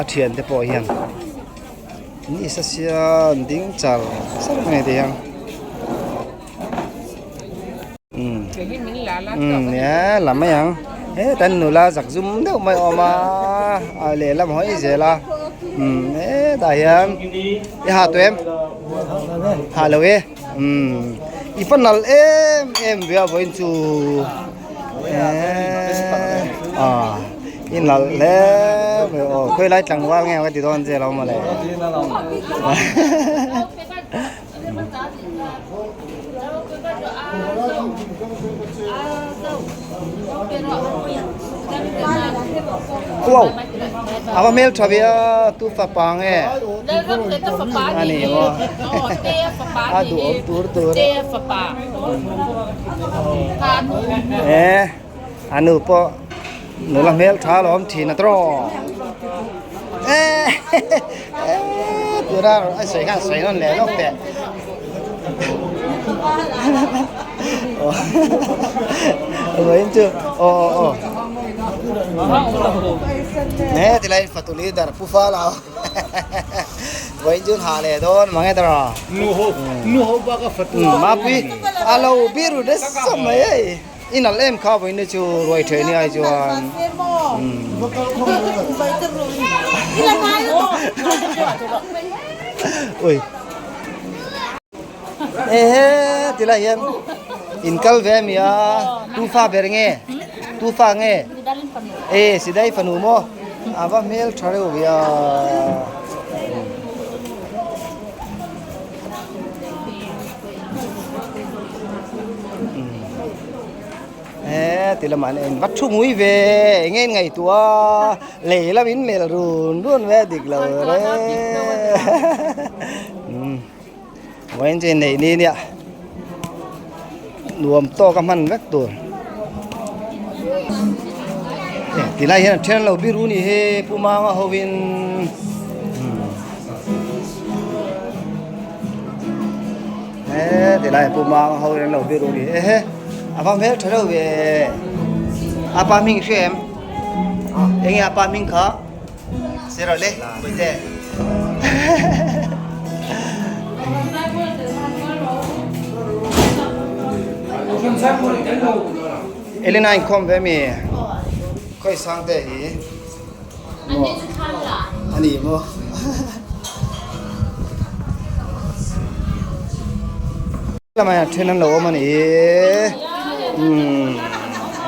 S1: a thian te pawh hian. Ni sa sia an ding char char mai thei ang umm umm nia la mai ang hetan nula zak zum deuh mai a awm a a lehlam hawi zel a umm hetah hian i ha tawh em ha lo e umm i va nalh em em ve a vawiin chu eee ah i nalh hle mai aw khawilai tlangval nge ka ti dawn che lo mawle Wow a va hmel tha ve a tu fapa nge a ni maw a duhawm tur tur e a nu pawh nula hmel tha a lo awm thin a tawh e tuna a sawi khan sawi nawn leh lawk teh vawiin chu aw aw aw he tilai fatu leader pu fala vawiin chu hah leh dawn mange tawh mapui a lo biru nasa mai hei. I nalh em kha vawiin chu ruai ṭheh ni ai chuan ui ehe ti lai hian in kal ve ami a tu fa ber nge tu fa nge e sidai fanu maw a va hmel tha reuh ve a. He ti lamah hian en va thu ngui ve eng nge ngaihtuah lei lam in mel run run ve dik lo re umm vawiin chu inneih ni nia nuam tawk a hman vek tur tilai hian a then lo biru ni hi pu manga hovin. He tilai pu mang ho in an lo biru ni ehe a va hmel tha deuh ve a pa hming i hria em enge a pa hming kha sir le puite Elena inkhawm ve mi khawi sang te hi A ni maw? Lamah hian then an lo awm a ni umm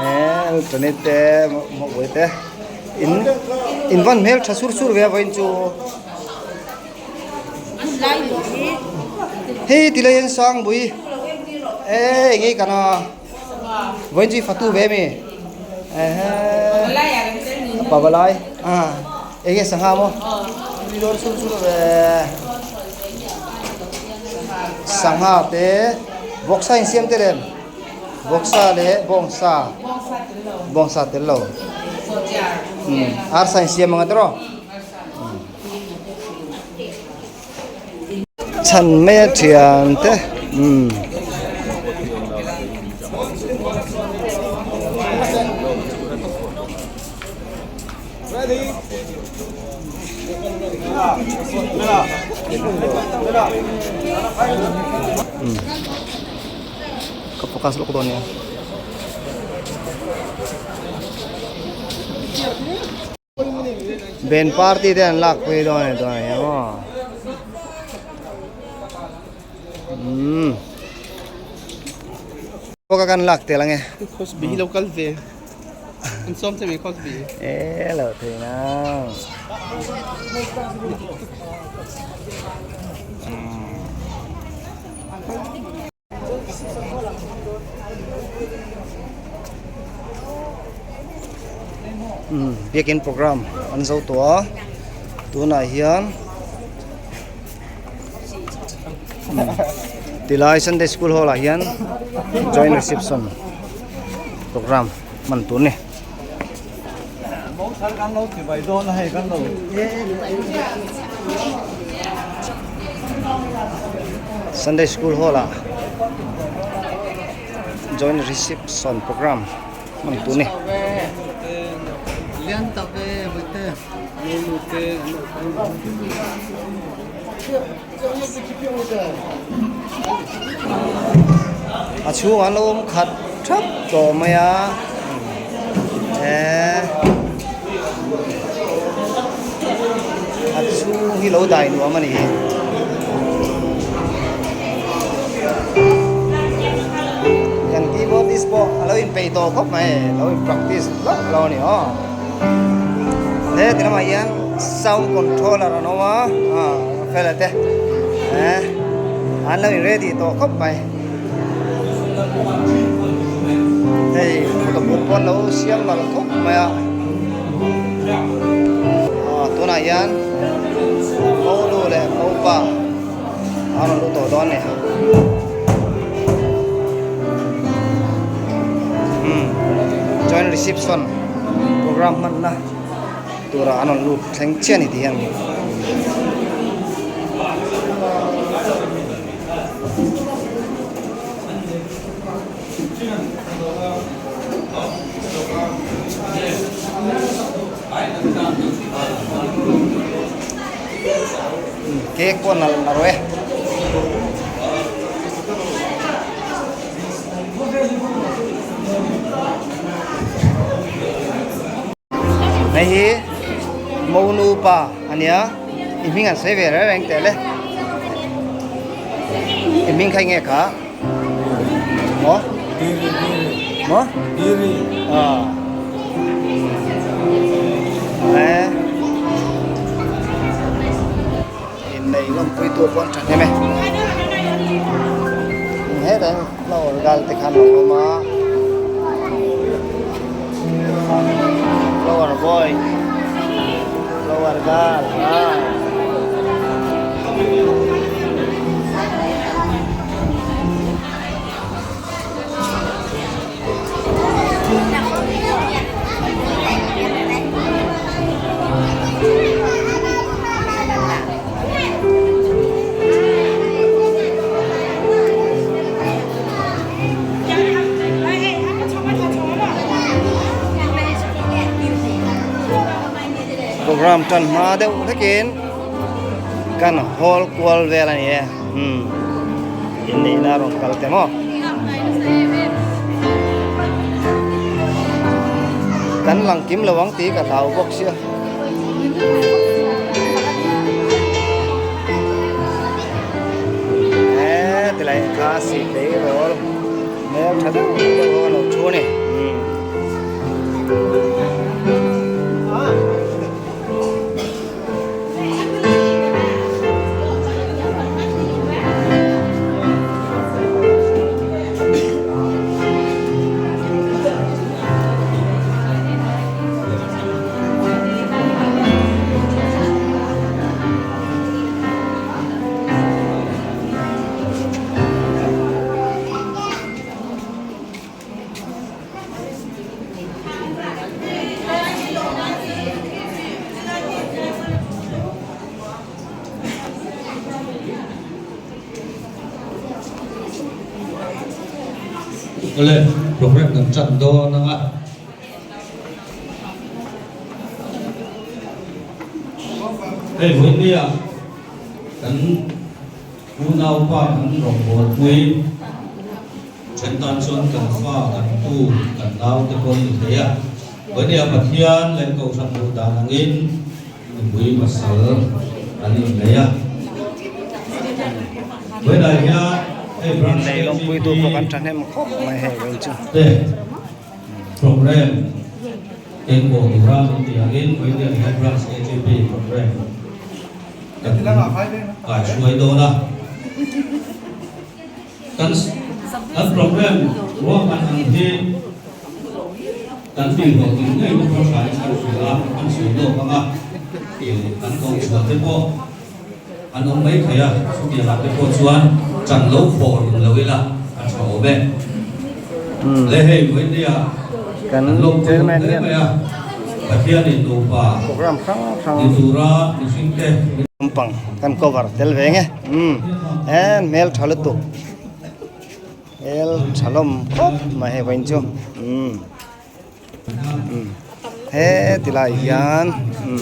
S1: eh alternate te mawpui te in in van hmel tha sur sur ve a vawiin chu hei ti lai hian Sangbui eh eng nge kan a. Vawiin chu i fatu ve mi? Ehe Pavalai ah enge sangha maw? Tui dawn chhung chhung ve sangha te vawksa in siam tel em? Vawksa leh bawngsa bawngsa tel lo umm arsa in siam ang a tiraw? Chhan mai a thian te umm. Ka focus lawk dawn nia. Band party te an lak pui dawn a ni dawn a ni maw umm pawh ka kan lak tel ange
S6: Cosby hi lo kal ve an sawm che mai Cosby
S1: e lo thei nang umm biakin program an zo tawh a tunah hian tilai sunday school hall ah hian joint reception program hman tur a ni. Sunday school hall ah joint reception program hman tur a ni. A chhungah an lo awm khat thap tawh mai a eee a chhung hi lo dai nuam a ni hi. Kan keyboardist pawh a lo inpeih tawh khawp mai lo in practice hlauh hlauh a ni aw. He ti lamah hian sound controller an awm a ah fela te eh an lo in ready tawh khawp mai hei photo booth pawh an lo siam nalh khawp mai a ah tunah hian monu leh mopa an rawn lut tawh dawn a ni umm joint reception program hmanna turah an rawn lut thleng chiah a ni tih hian Cake pawh nalh na rawh e. Hei hi Monu pa a nia i hming an sawi ve reng reng teh le i hming kha enge kha maw maw ah eh Innei lawmpui tur pawh an tha hnem e. Hetah hian flower gal te khan a awm a. Flower boy flower girl ah. Program tan hma deuh hlekin kan hawl kual vel a ni e umm inneihna a rawn kal te maw. Kan lang kim lo ang tih ka hlau bawk sia. He tilai kha si phei rawl hmel tha deuh deuh ho lo thu a ni.
S7: Awle program kan tan dawn ang a. Hei vawinia kan unaupa kan rawngbawlpui. Then tan chuan kan fa, kan pu, kan nau te pawh an ni thei a. Vawinia Pathian leh Kohhran duh dan angin nupui pasal an innei a. Vawiinah hian hei Branch
S1: Innei lawmpuitu pawh kan thahnem khawp mai hei vawiin chu.
S7: Te program engpawh tura min tih angin vawinia hian Branch KGP program kan kaihruai dawn a. Kan kan program ruahman ang hi kan tihhlawh tum ngei na pawh hrai kan hria a, kan sawi lawk ang a, kan ko chhuah te pawh an awm mai thei a, chutiang ah te pawh chuan ṭan lo khawh run lo ila a ṭha awm e. Le hei vawinia
S1: Kan
S7: kan lawmpui awm
S1: chairman
S7: hle
S1: hian
S7: mai a, Pathianin nupa
S1: program hrang hrang
S7: ni tura mihringte min
S1: lampang kan cover tel ve nge. Umm en hmel tha lutuk hmel tha lawm khawp mai hei vawiin chu umm umm he ti lai hian umm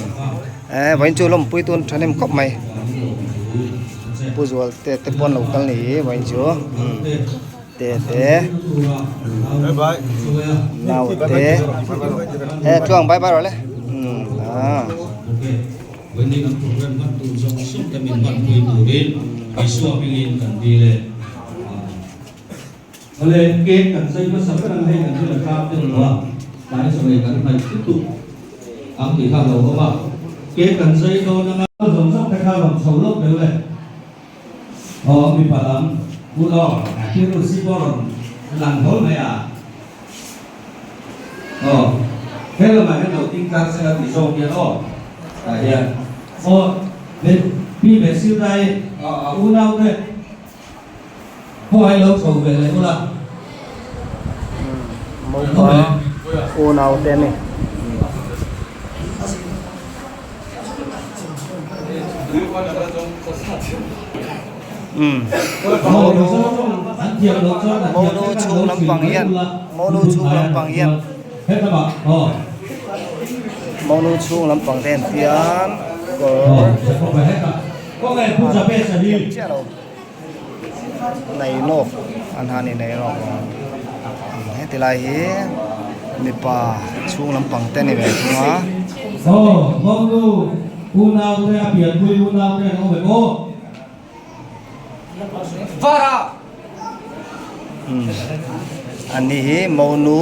S1: eh vawiin chu lawmpui tun thahnem khawp mai. Pu Zualte te pawh an lo kal ni vawiin chu te te nau te e tluang bye bye rawh le ah.
S7: Awle, cake kan zai hmasa ber ang hei kan thil a tlak deuh lo a, tlai chaw ei kan hnaih lutuk ang tih kha a lo awm a, cake kan zai dawn anga. Zawng zawng te kha rawn chho lawk deuh le. Aw mipa lam u lawk thil si pawh rawn lang hlawl mai a. Aw he lamah hian lo ding tlang sela tih zawng hian aw tah hian aw pi ve Sildai a unau te. Khawngaih lo chho ve leh ula.
S1: Mopa unau te a ni. Monu chhung lampang hian monu chhung lampang hian monu chhung lampang te an tian kawr thiam chiah lo. Nainawk an ha a ni nainawk heti lai hi mipa chhung lampang te a ni ve thung a.
S7: Aw Mawnu unau te a pianpui unau te an awm em aw?
S1: An ni hi Mawnu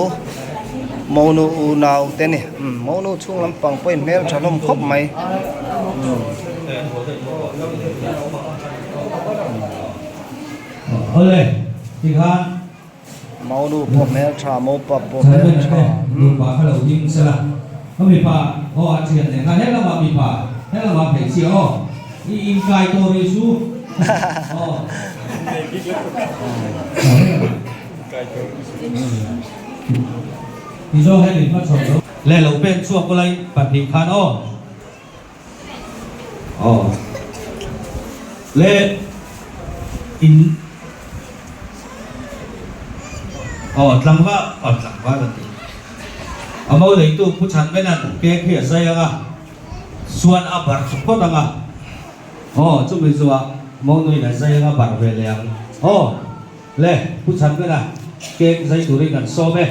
S1: Mawnu unau te a ni Mawnu chhung lampang pawhin hmeltha hlawm khawp mai.
S7: Awle tikhan
S1: Maunu pawh hmeltha, Maupa pawh hmeltha.
S7: Nupa kha lo ding sela ka mipa aw a thian leh nghal helamah mipa helamah hmeichhia aw i inkai tawh rih chu aw Tizo hemi hmachhawn lo leh lo pen chhuak ulai pahnih khan aw. Aw le in aw tlangval aw tlangval a ti a mo neitu Pu Chhanvenan cake hi a zai ang a chuan a barh phawt ang a aw chumi chu a mo nuin a zai ang a barh ve leh ang aw le Pu Chhanvena cake zai turin kan sawm e.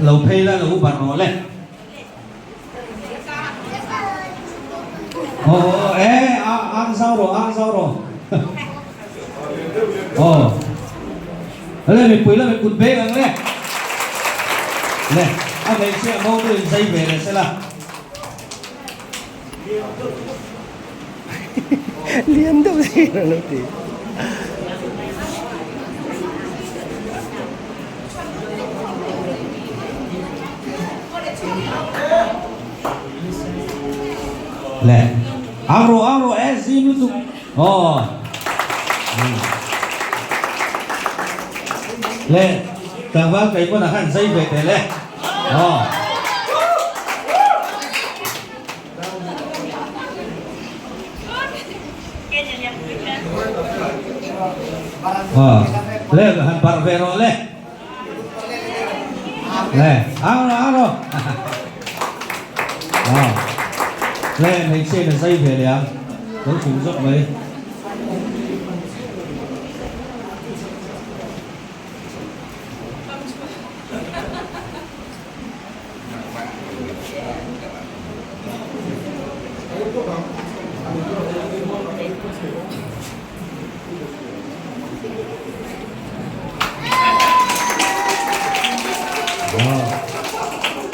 S7: Lo phei la lo bar rawh le. Aw e ang zau rawh ang zau rawh. Aw. Le mipui la mi kut beng ang le. Le a hmeichhia mo chu in zai ve leh sela.
S1: Lian deuh zir a lo ti.
S7: Le ang rawh ang rawh e zim lutuk aw le tlangval kei pawn a khan zai ve teh le aw. Le han barh ve rawh le. Le ang rawh ang rawh. Le hmeichhia in a zai ve leh ang. Lo thung zawk mai.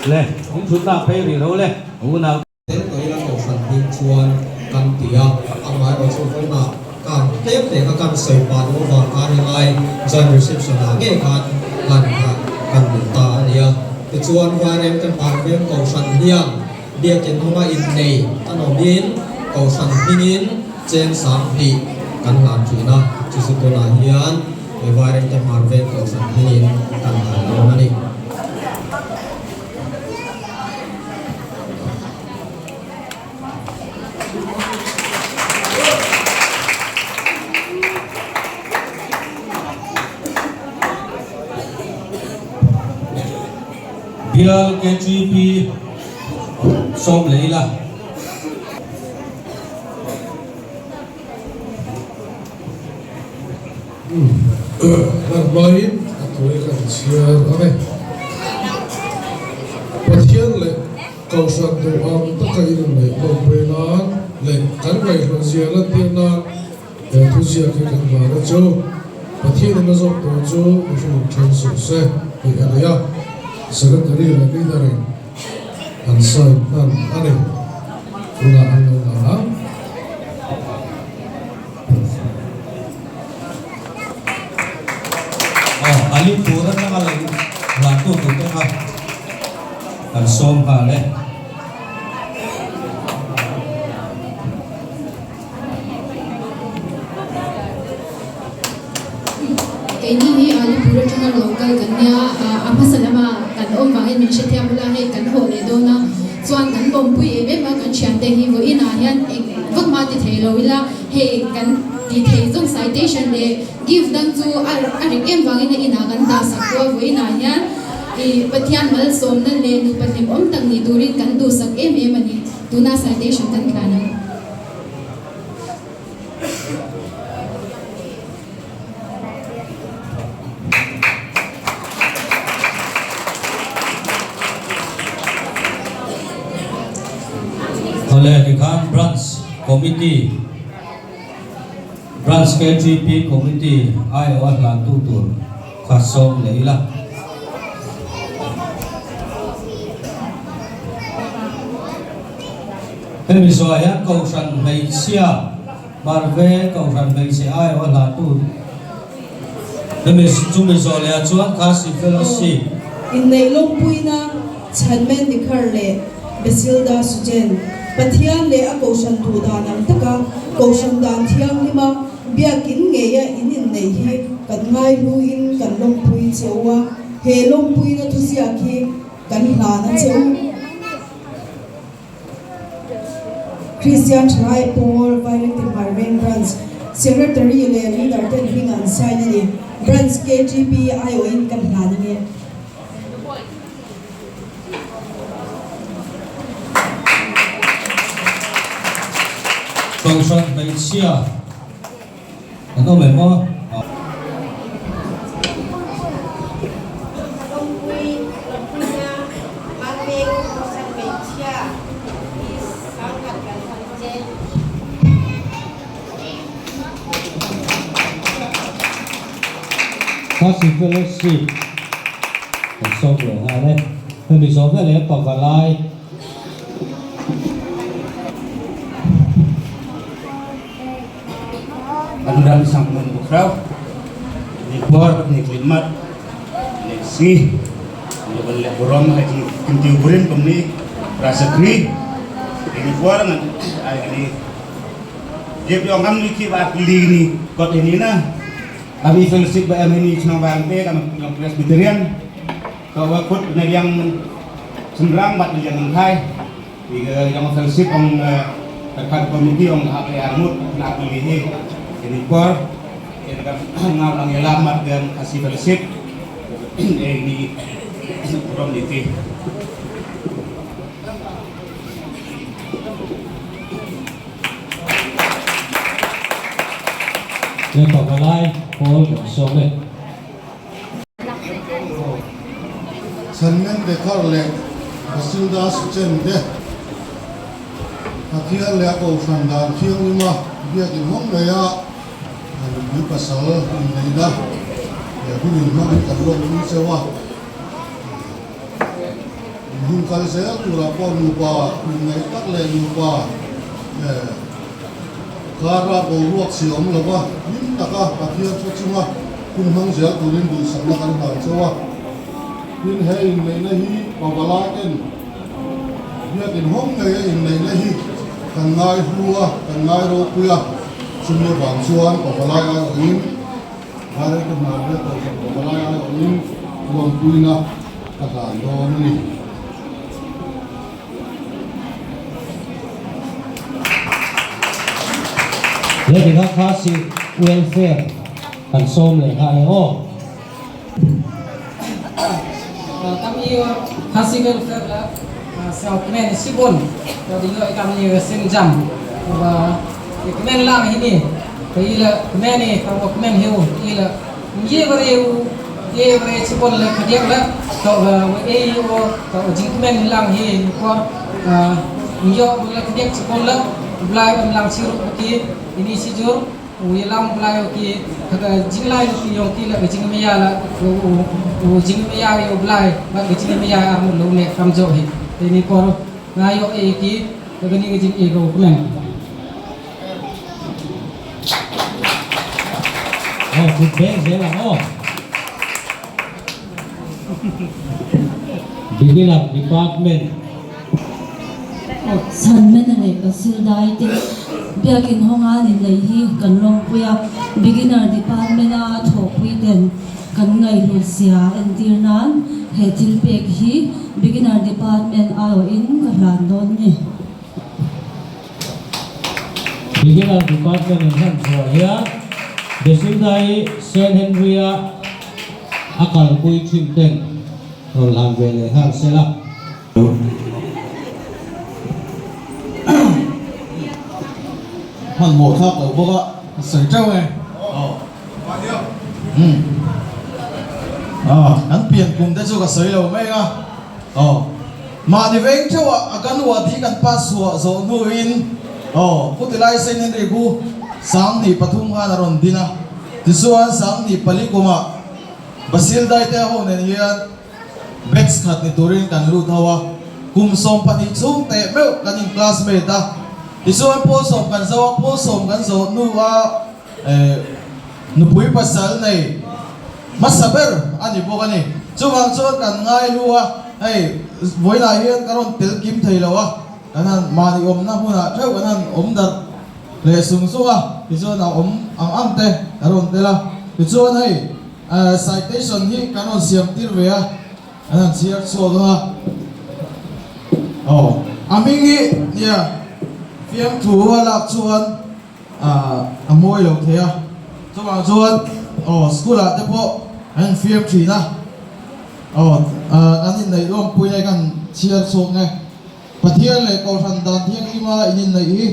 S7: Le, in thutna phei rih lo le, unau.
S4: Tel tawh ila kohhran hming chuan kan ti a, amaherawh chu vawiinah kan tlem hle kha kan sawi pah duh avang khan helai joint reception ah ngei khan hlan kha kan duh ta a ni a. Tichuan Vairem te hmar veng kohhran hian biakin hawnga innei an awmin kohhran hmingin cheng 2000 kan hlan thin a, chu chu tunah hian Vairem te hmar veng kohhran hmingin kan hlan dawn a ni.
S7: Bial KTP sawm leh ila.
S8: Hman hmain a tawi kan chhiar ang e. Pathian leh Kohhran duh ang taka in inneih lawmpui nan leh kan ngaihhlut zia lantir nan he thuziak hi kan hlan a chu. Pathian in a zawk tur chu mihring then suh se tih a ni a, Secretary leh Leader in an sign hman a ni. Tunah an lo la ang.
S7: Aw, Alipur atanga lo hlantu turte kha kan sawm nghal e.
S9: Keini hi Alipur atanga lo kal kan nia, a hmasa lama kan awm vangin min hrethiam ula, hei kan haw leh dawn a, chuan kan lawmpui em em a, kan thiante hi vawiinah hian eng vak mah ti thei lo ila, hei kan ti thei zawng citation leh gift dang chu a rik em vangin a inah kan dah sak tu a, vawiinah hian ih Pathian malsawmna leh nupa hlimawm tak ni turin kan duhsak em em a ni, tuna citation kan tlan ang.
S7: Awle tikhan Branch Committee, Branch KTP Committee aiawh a hlantu tur kha sawm leh ila. Hemi zawhah hian Kohhran hmeichhia Marve Kohhran hmeichhe aiawh a hlantu hemi chumi zawh leh ah chuan Khasi Fellowship.
S10: Inneih lawmpuina Chhanmen Nikhar leh Besilda Sujen Pathian leh a Kohhran duh dan ang taka Kohhran dan thianghlima biakin ngeia in inneih hi kan ngaihluin kan lawmpui che u a, he lawmpuina thuziak hi kan hlan a che u. Kristian Thalai Pawl Vairengte Hmarveng Branch Secretary leh Leader ten hming an sign a ni. Branch KTP aiawhin kan hlan ang e.
S7: Kohhran hmeichhia An awm em aw?
S11: Lawmpui, Lawmpuina, Hmarveng, Kohhran hmeichhia hi sangkhat kan hman che.
S7: Khasi Fellowship kan sawm leh nghal e. Hemi zawh veleh Pavalai.
S2: An ram sang mun buk rau ni bor ni klimat ni si ni bal le burom hai ji kintiu burin pem ni rasa kri ini bor ngan ai ni dia piong ham ni ki ba li ni kot ini na kami fellowship ba em ini chnong bang te kami Presbyterian ko wa kut na yang sembrang bat yang khai thì yang fellowship ông terkait komiti ông hak armut nak lihi ini kor ini kan ngau nang elamat dan kasih fellowship ini rom niti
S7: Lên tàu lai, Paul sawm e.
S8: Chhanmen Dekhar leh Basilda Suchen te Pathian leh a Kohhran dan thianglima biakin hawng mai a nupui pasal inneihna leh hun inhmangin kan lawmpui cheu a. Hun kal zel turah pawh nupa inngaih tak leh nupa kara boruak si awm lova hlim taka Pathian thu chunga hun hmang zel turin duhsakna kan hlan cheu a. Tin, he inneihna hi pavalai ten biakin hawng ngei a inneihna hi kan ngai hlu a, kan ngai ropui a, chumi avang chuan pavalai aiawhin Vairengte hna biak kohhran pavalai aiawhin lawmpuina ka hlan dawn a ni.
S7: He ringa kha si welfare kan sawm leh nghal e aw.
S6: Kam i Khasi Welfare la South Men Sibon to ding yo kam ni sim jam ba kmen lang hi ni kai la kmen ni to kmen hiu i la ye bare u ye bare sibon la khadiak la to ba e o to jing kmen lang hi ko yo la khadiak sibon la blai om lang siru ki ini si jur u lam blai ki khaga jing lai ki yong ki la jing me ya la u jing me ya yo blai ba jing me ya ar mu lo ne kam jo hi ini kor ngayo e ki khaga ni jing e go kmen.
S7: Oh, good bang zel ang oh. Beginner Department.
S12: Chhan men a leh Basil dai te biakin hawnga ni nei hi kan lawmpui a, Beginner Department a thawhpui ten kan ngaihhlut zia entir nan he thil pek hi Beginner Department aiawhin ka hlan dawn ni.
S7: Beginner Department in hlan chhuah hian Basil dai Saint Henry-a a kalpui thin ten rawn hlan ve leh nghal sela.
S8: Hmanhmawh thlak lo bawk a, ka sawi teuh e. Umm. Kan pian kum te chu ka sawi lo mai a. Aw. Mahni veng theuh ah a kan uah tih kan pass chhuah zawh hnuin aw Pu Tilai Saint Henry khu 2003 khan a rawn din a. Tichuan 2004 kumah Basil Daite ho nen hian Batch khat ni turin kan lut ho a, kum 12 chhung teh meuh kan in classmate a, tichuan pawl sawm kan zo a, pawl sawm kan zawh hnu a nupui pasal nei hmasa ber a ni bawk a ni. Chuvang chuan kan ngai lu a, hei vawiinah hian ka rawn tel kim thei lo a, kan han mahni awmna hmunah theuh kan han awm darh leh sung sung a, tichuan a awm ang ang te ka rawn tel a, tichuan hei. Citation hi kan rawn siam tir ve a, an han chhiar chhuak ang a. Aw, a hming hi nia fiamthu a lak chuan a mawi lo thei a, chuvang chuan aw school ah te pawh an infiam thin a, aw an inneih lawmpui lai kan chhiar chhuak nge. Pathian leh Kohhran dan thianghlima in inneih hi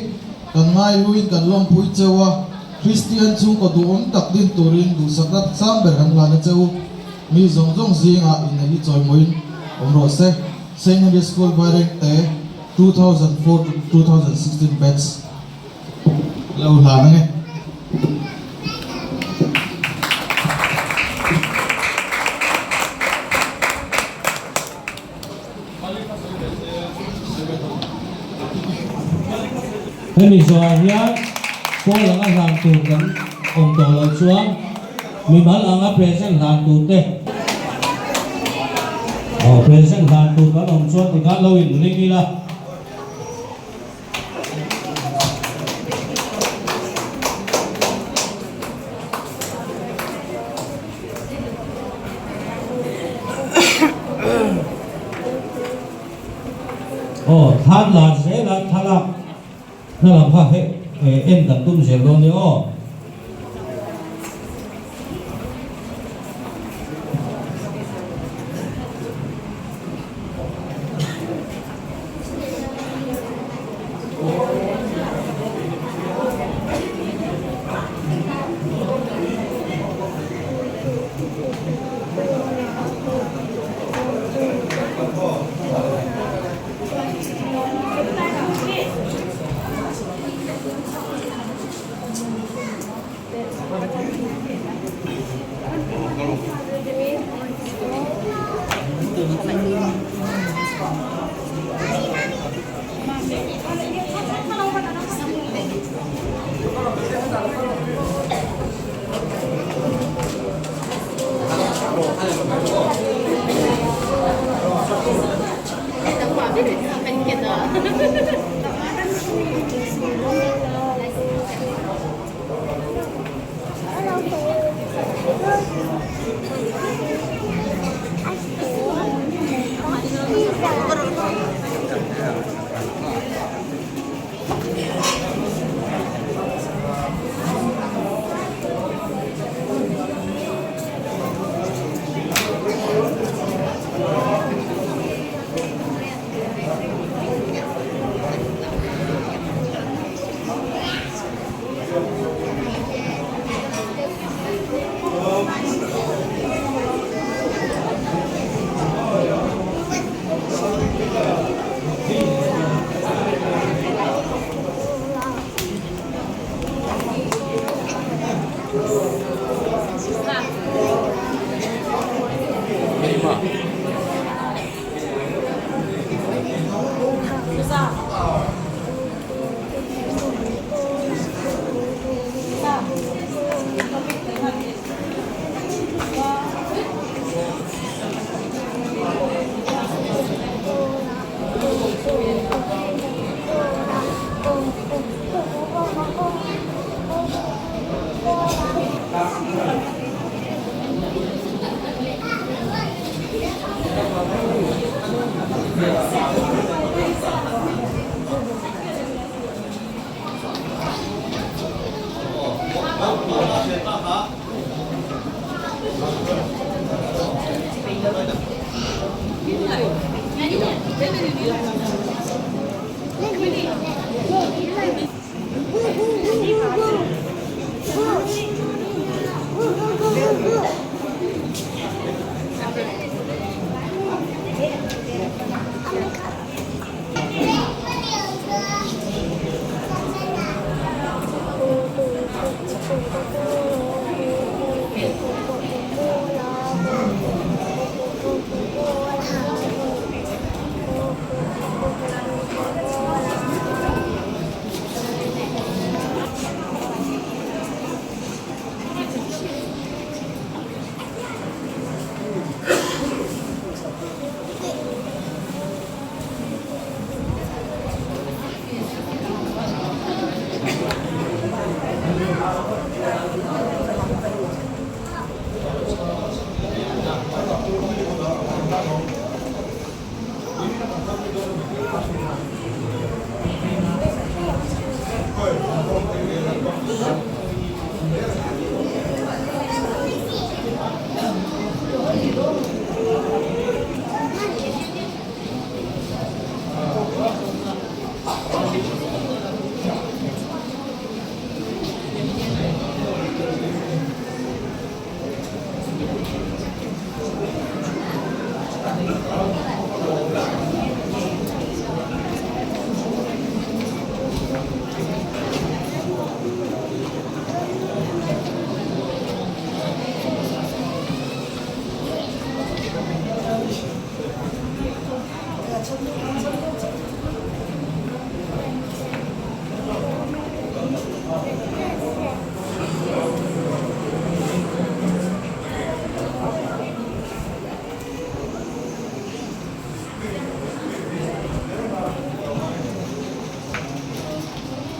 S8: kan ngailuin kan lawmpui cheu a, Kristian chhungkaw duhawm tak din turin duhsakna sang ber kan hlan a che u. Mi zawng zawng zingah inneih hi chawimawiin awm rawh se. Saint Henry School Vairengte 2004 to 2016 batch lo hlan ang e.
S7: Hemi zawhah hian pawl anga hlan tur kan awm tawh loh chuan mimal anga present hlan tur te aw present hlan tur kan awm chuan tikhan lo inring ila. Aw thlan lar zela thlalak hna lam kha hei en kan tum zel dawn nia aw.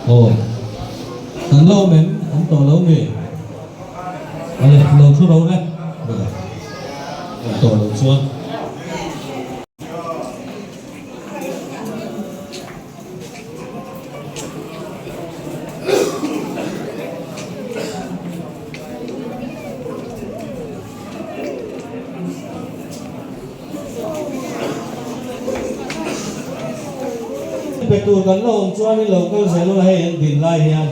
S7: Aw, kan la awm em? Awm tawh lo mi? Awle, lo thu ro le. Awm tawh lo chuan. Pe tur kan la awm chuan in lo kal zel ula hei an din lai hian.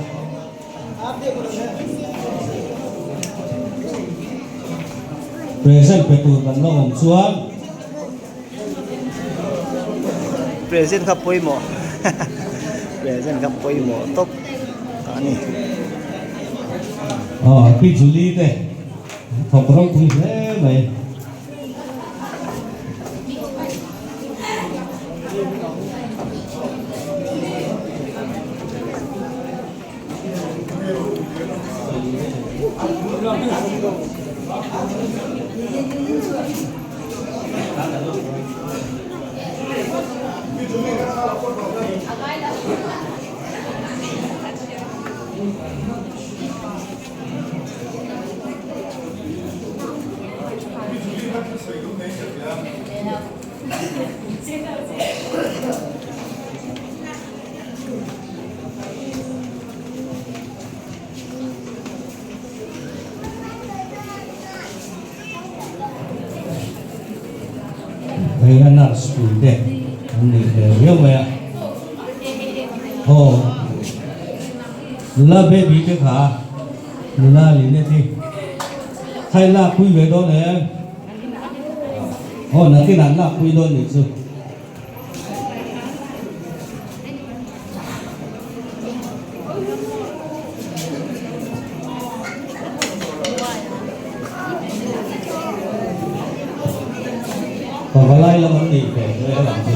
S7: Present pe tur kan la awm chuan.
S1: Present kha pawimawh present kha pawimawh tawp a ni.
S7: Aw Pi Julie te thawk ropui hle mai. Hei a nurse pui te an nih hmel viau mai a aw nula baby te kha nula linet hi khai lak pui ve dawn em aw nakin an lak pui dawn nih chu. Pavalai lam an nih ve hle helam chu.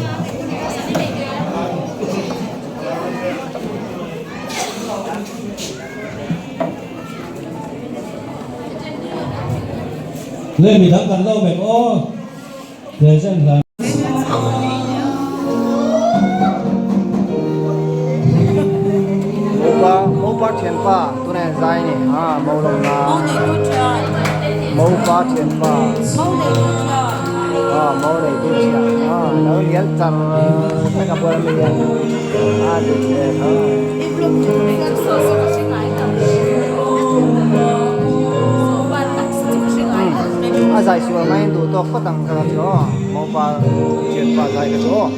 S7: Le midang kan lo mek aw. Present hlan.
S1: Mopa mopa thianpa tunah hian zai a ni a mo lo na mopa thianpa a mo nei tu thian a lo lian char vek a bual ami hian a dik ve tho. A zai sual mai in duh tawk phawt ang kha chu aw mopa thianpa zai kha chu aw.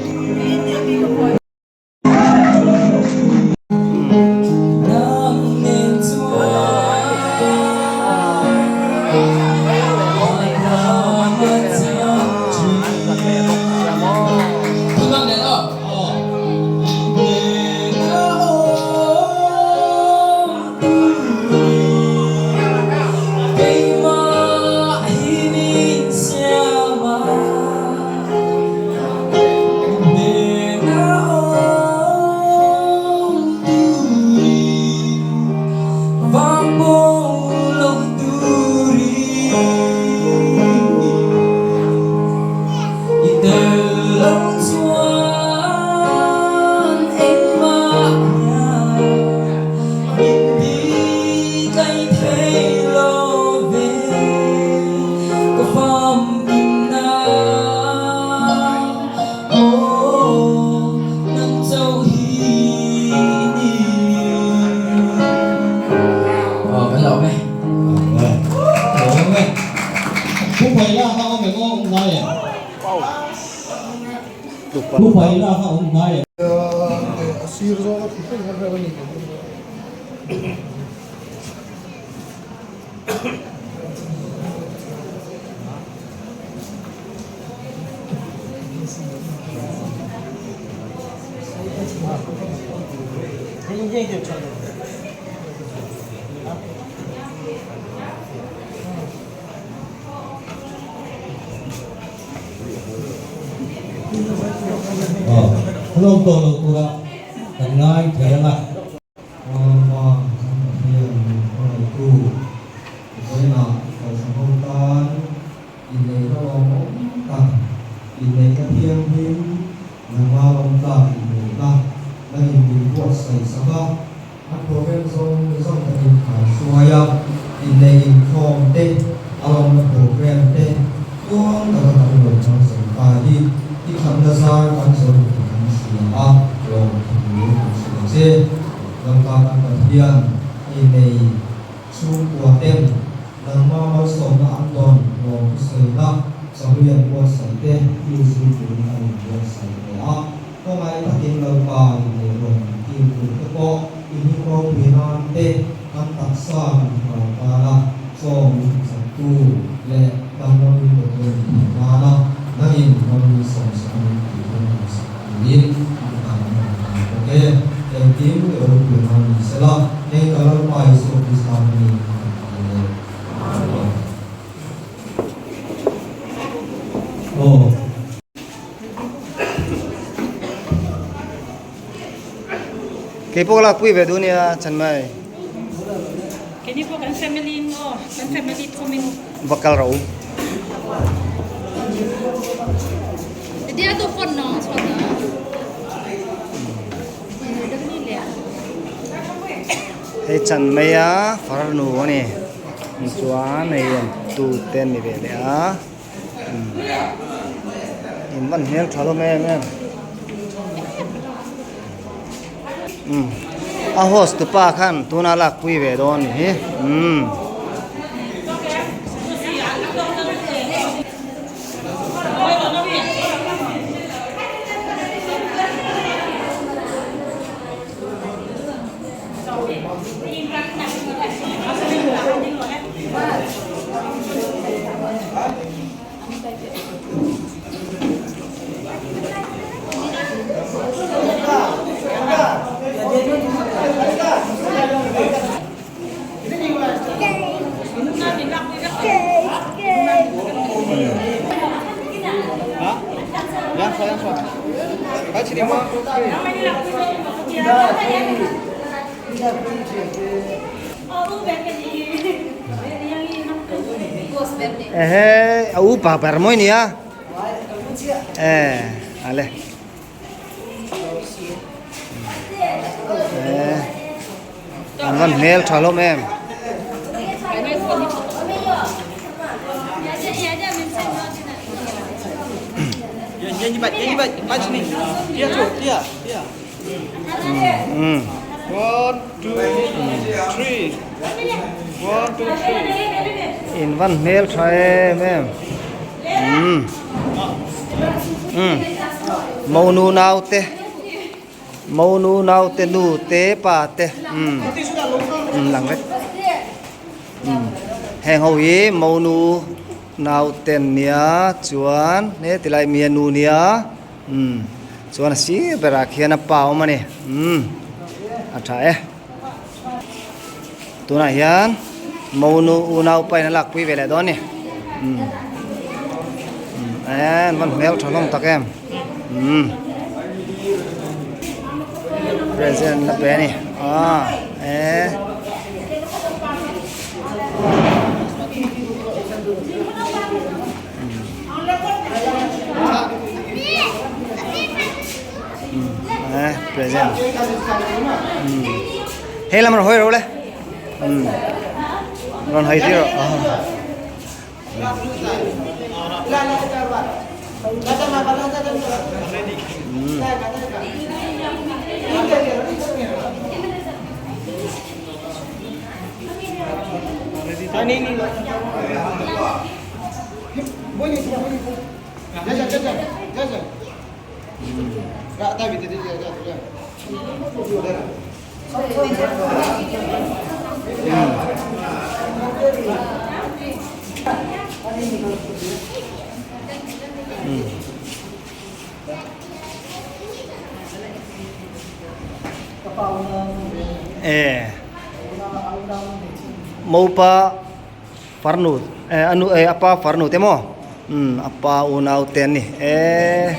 S7: Hlawm tawh lo tura kan ngai thei ang a.
S4: Pa kan Pathian min hmangaihtu vawiinah Kohhran ho tan inneihna lawmawm tak, inneihna thianghlim, nangma lawmtlak inneihna nangin min buatsaih sak a. A program zawng zawng takin kan hruai a, inneih inkhawm te, a lawmna program te tluang taka kan lo hmang zo ta hi i thatna zar kan zo tih kan hria a, lawmthu kan hria che. Lalpa kan Pathian, innei chhungkua ten nangma malsawmna an dawn lawmthu sawina chawi an buatsaih te i zui turin an inbuatsaih leh a. Khawngaih takin Lalpa inneih rawn kil tur te pawh i hming ropui nan te kan taksa kan thlarau tana chaw min chaktu leh damna min pe tu a ni theih nana nangin ram min sawmsak a min tih hun kan sak turin i tan a rawn kal bawk e. Engkim i ropui nan ni sela, hei ka Lalpa Isua Krista hmingin kan kal e. Amen.
S7: Aw.
S1: Kei pawh ka lakpui ve duh nia chan mai.
S5: Keini pawh kan family in aw kan family thum in.
S1: Va kal rawh u.
S9: Dia tu phone nong chuan a.
S1: Hei chan mai a farnu a ni chuan hei an tu te an ni ve leh a. In van hmel tha hlawm em em umm a host tu pa khan tuna lak pui ve dawn ni hi umm. Ehe a u pa ber mawi nia e ale e an van hmel tha hlawm em. In van hmel tha em em umm umm monu naute monu naute nu te pa te umm umm lang vek umm heng ho hi monu naute an nia chuan he tilai mi a nu nia. Umm chuan a sir berah khian a pa a awm a ni umm a tha e tunah hian monu unau pa in a lakpui ve leh dawn a ni umm umm an van hmel tha hlawm tak em umm present la pe a ni ah e. Present hei lam rawn hawi ro le rawn hawi tir rawh E mopa farnu eh a nu eh a pa farnu te maw umm a pa unau te an ni eh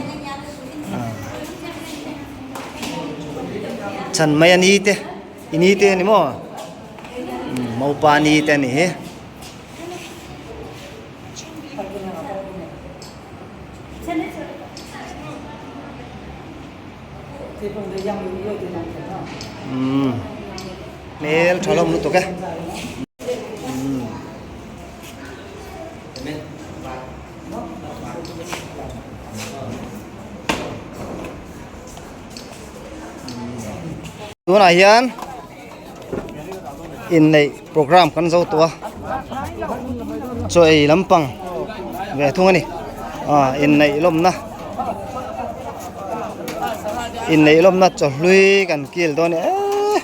S1: chhan mai a ni te i ni te a ni maw umm mopa ni te a ni hi. Umm hmel tha hlawm lutuk e. Tunah hian inneih program kan zo tawh a chaw ei lampang ve thung a ni ah inneih lawmna inneih lawmna chaw hlui kan kil dawn a ni eee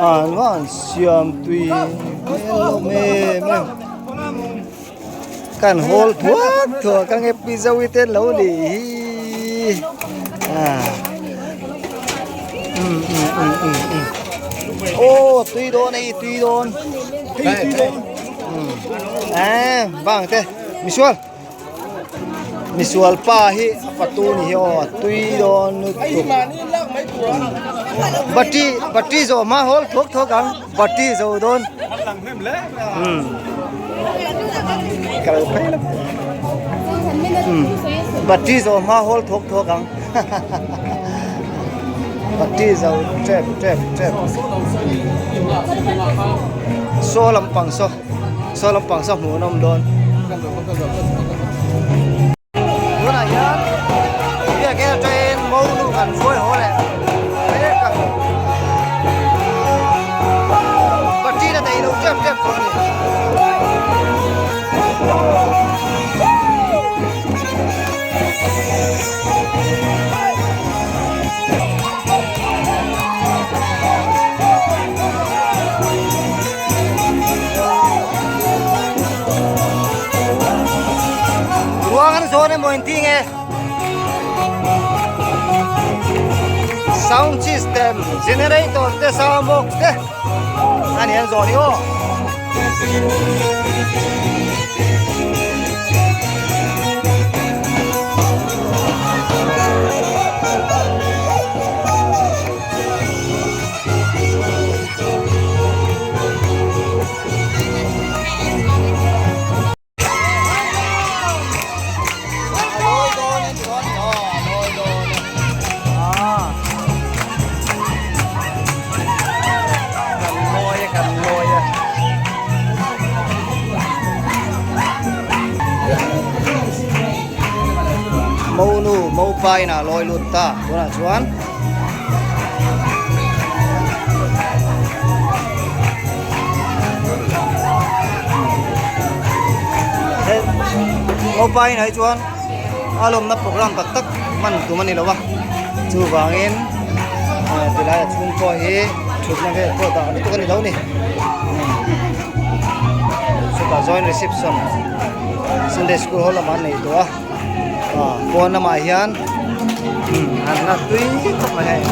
S1: an va han siam tui hmel hlawm em em kan hawl thuak thuak ang e pi zoe te an lo nih hi ah um um um um um aw tui dawn a i tui dawn um eh bang te misual misual pa hi a fatu ni hi aw a tui dawn lutuk bati bati zawh hma hawl thuak thuak ang bati zo dawn um ka lo phei lawk um bati zawh hma hawl thuak thuak ang bati zo tep tep tep saw lampang saw saw lampang saw hmuh an awm dawn. Tunah hian biakin atangin monu kan hruai haw leh mek a battery a neih loh tep tep tawh a ni. Ruang an zawn emaw in ti nge sound system generator te sound box te a ni an zawn hi aw. Mopa inah a lawi lut ta tunah chuan. Mopa inah hi chuan a lawmna program tak tak hman tum a ni lo a chuvangin tilai a chhung pawh hi thutna vel pawh dah lutuk a ni lo a ni chutah joint reception Sunday school ho lamah an nei tawh a ah pawn lamah hian an la tui khawp mai hei.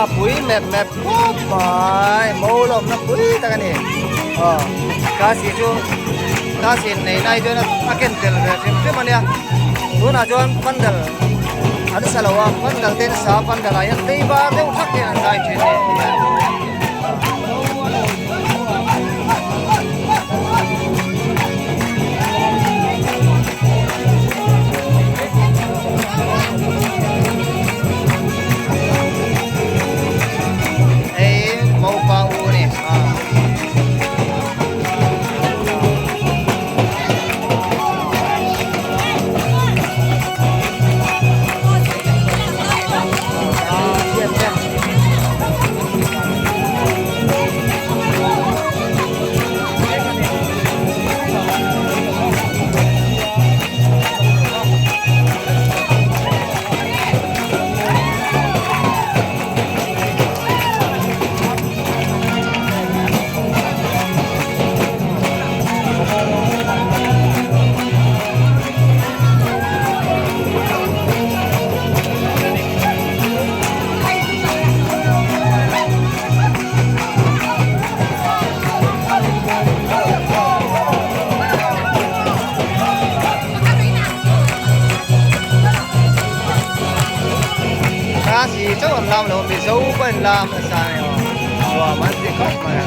S1: A pui mep mep khawp mai mo lawmna pui tak a ni aw kasi chu kasi nei nai chuan a ken tel ve hrim hrim a nia tunah chuan pandal an sa lo a pandal te an sa a pandal ah hian tei var deuh thak hian an zai thin a ni. Hei mopa u a ni a. Khasi chauh an lam lo Mizo pawh an lam nasa a ni aw nuam an ti khawp mai a.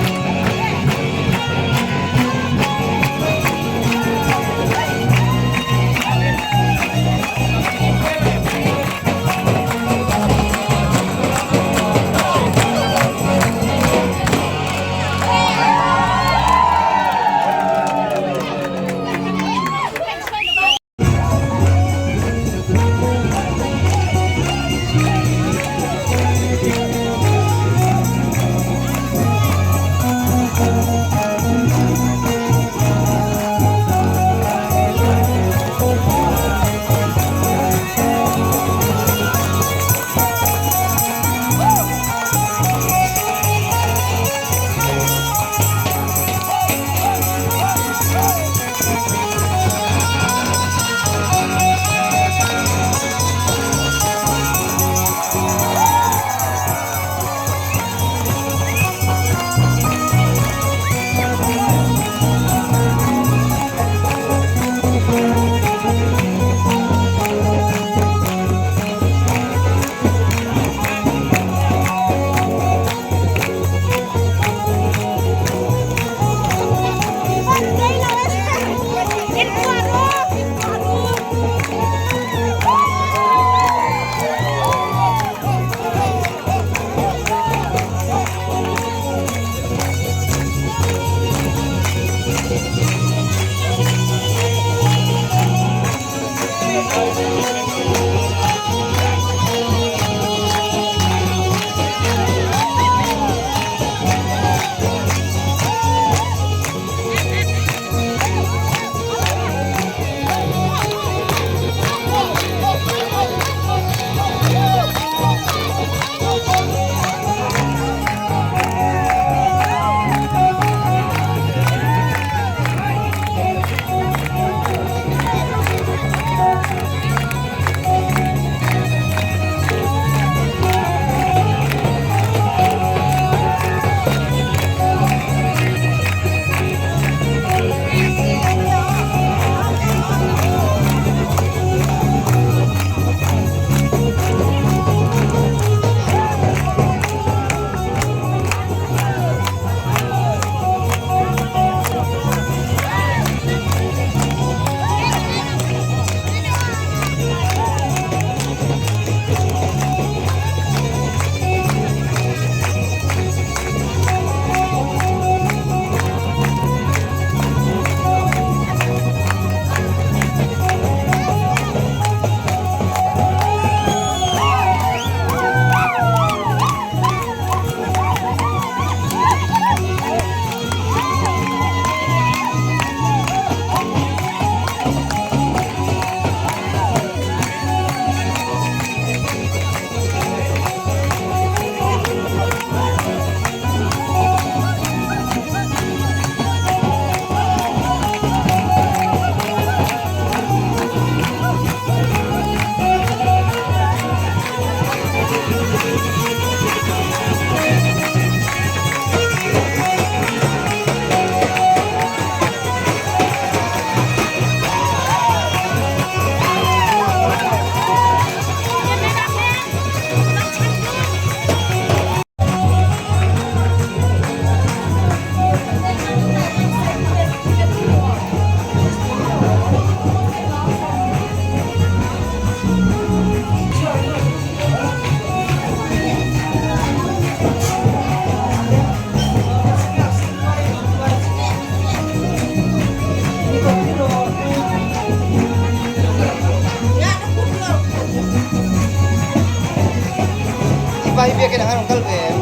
S1: pa hi biakin ah khan rawn kal ve em?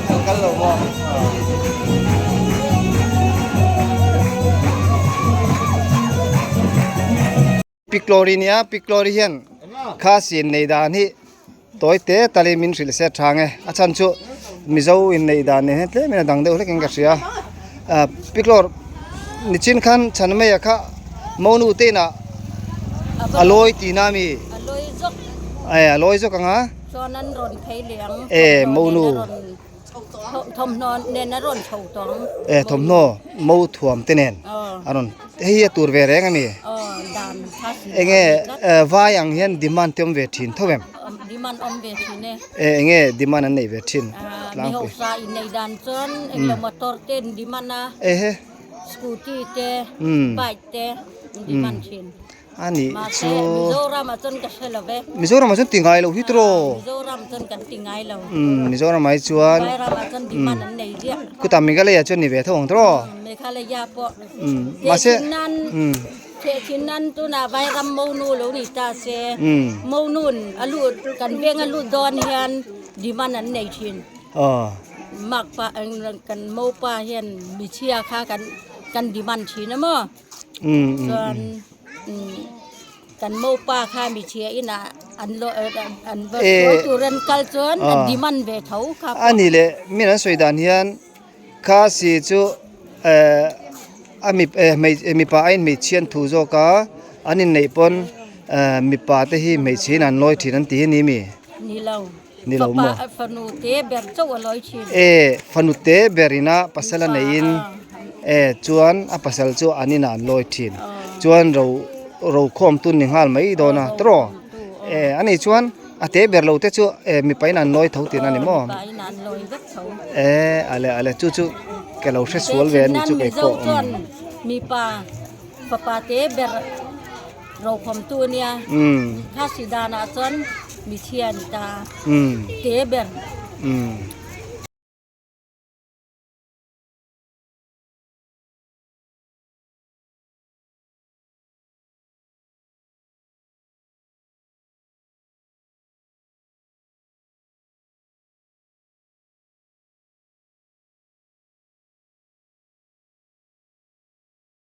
S1: Rawn kal lo maw? Piklawri nia Piklawri hian Khasi inneih dan hi tawi te talin min hrilh se tha nge a chhan chu Mizo inneih dan nen hian tlem in a dang deuh hlek in ka hria ah Piklawr nichin khan chhan mai ah kha monu te inah a lawi tihna a mi a lawi zawk ang a e monu.
S13: Thawmhnaw nen a rawn chho tawh ang.
S1: E thawmhnaw mo thuam te nen a rawn hei hi a tur ve reng a mi.
S13: Dan kha si.
S1: Enge vai ang hian demand te awm ve thin tho em?
S13: Demand awm ve thin e.
S1: E enge demand an neih ve thin
S13: tlangpui. Mi hausa inneih dan chuan englo motor te an demand a.
S1: Ehe.
S13: Scooty te bike te an demand thin.
S1: A nih chu.
S13: Mahse Mizoram ah chuan ka hre lo ve.
S1: Mizoram ah chuan ti ngai lo hi tiraw?
S13: Mizoram chuan kan ti ngai lo.
S1: Umm Mizoram ah hi chuan.
S13: Vairam ah chuan demand an nei ziah.
S1: Kutah Meghalaya chuan ni ve tho ang tiraw?
S13: Meghalaya pawh.
S1: Umm mahse.
S13: Tehchin nan Tehchin nan tunah Vairam monu lo ni ta se. Monun a lut kan veng a lut dawn hian demand an nei thin.
S1: Aw.
S13: Makpa kan mopa hian michhia kha kan kan demand thin a maw? Chuan kan mopa kha michhia inah an lo an va hruai tur an kal chuan an demand ve tho kha
S1: pawh. A ni leh min an sawi dan hian Khasi chu a mipa aiin hmeichhia an thu zawk a, an inneih pawn mipa te hi hmeichhe in an lawi thin an ti hi a ni mi?
S13: Ni lo.
S1: Ni lo maw?
S13: Fanu te ber chauh a lawi thin.
S1: E, fanu te ber ina pasal a neiin e chuan a pasal chu an inah an lawi thin. Chuan ro ro khawm tun ni nghal mai dawn a tawh. E, ani chuan a te ber lo te chu e mipa in an lawi tho tih a ni maw?
S13: Mipa in an lawi vek tho.
S1: E, ale ale chu chu ka lo hre sual ve a ni chu kei pawh.
S13: Chuan mipa fapa te ber Rokhawmtu a nia. Khasi danah chuan mithian ta te ber.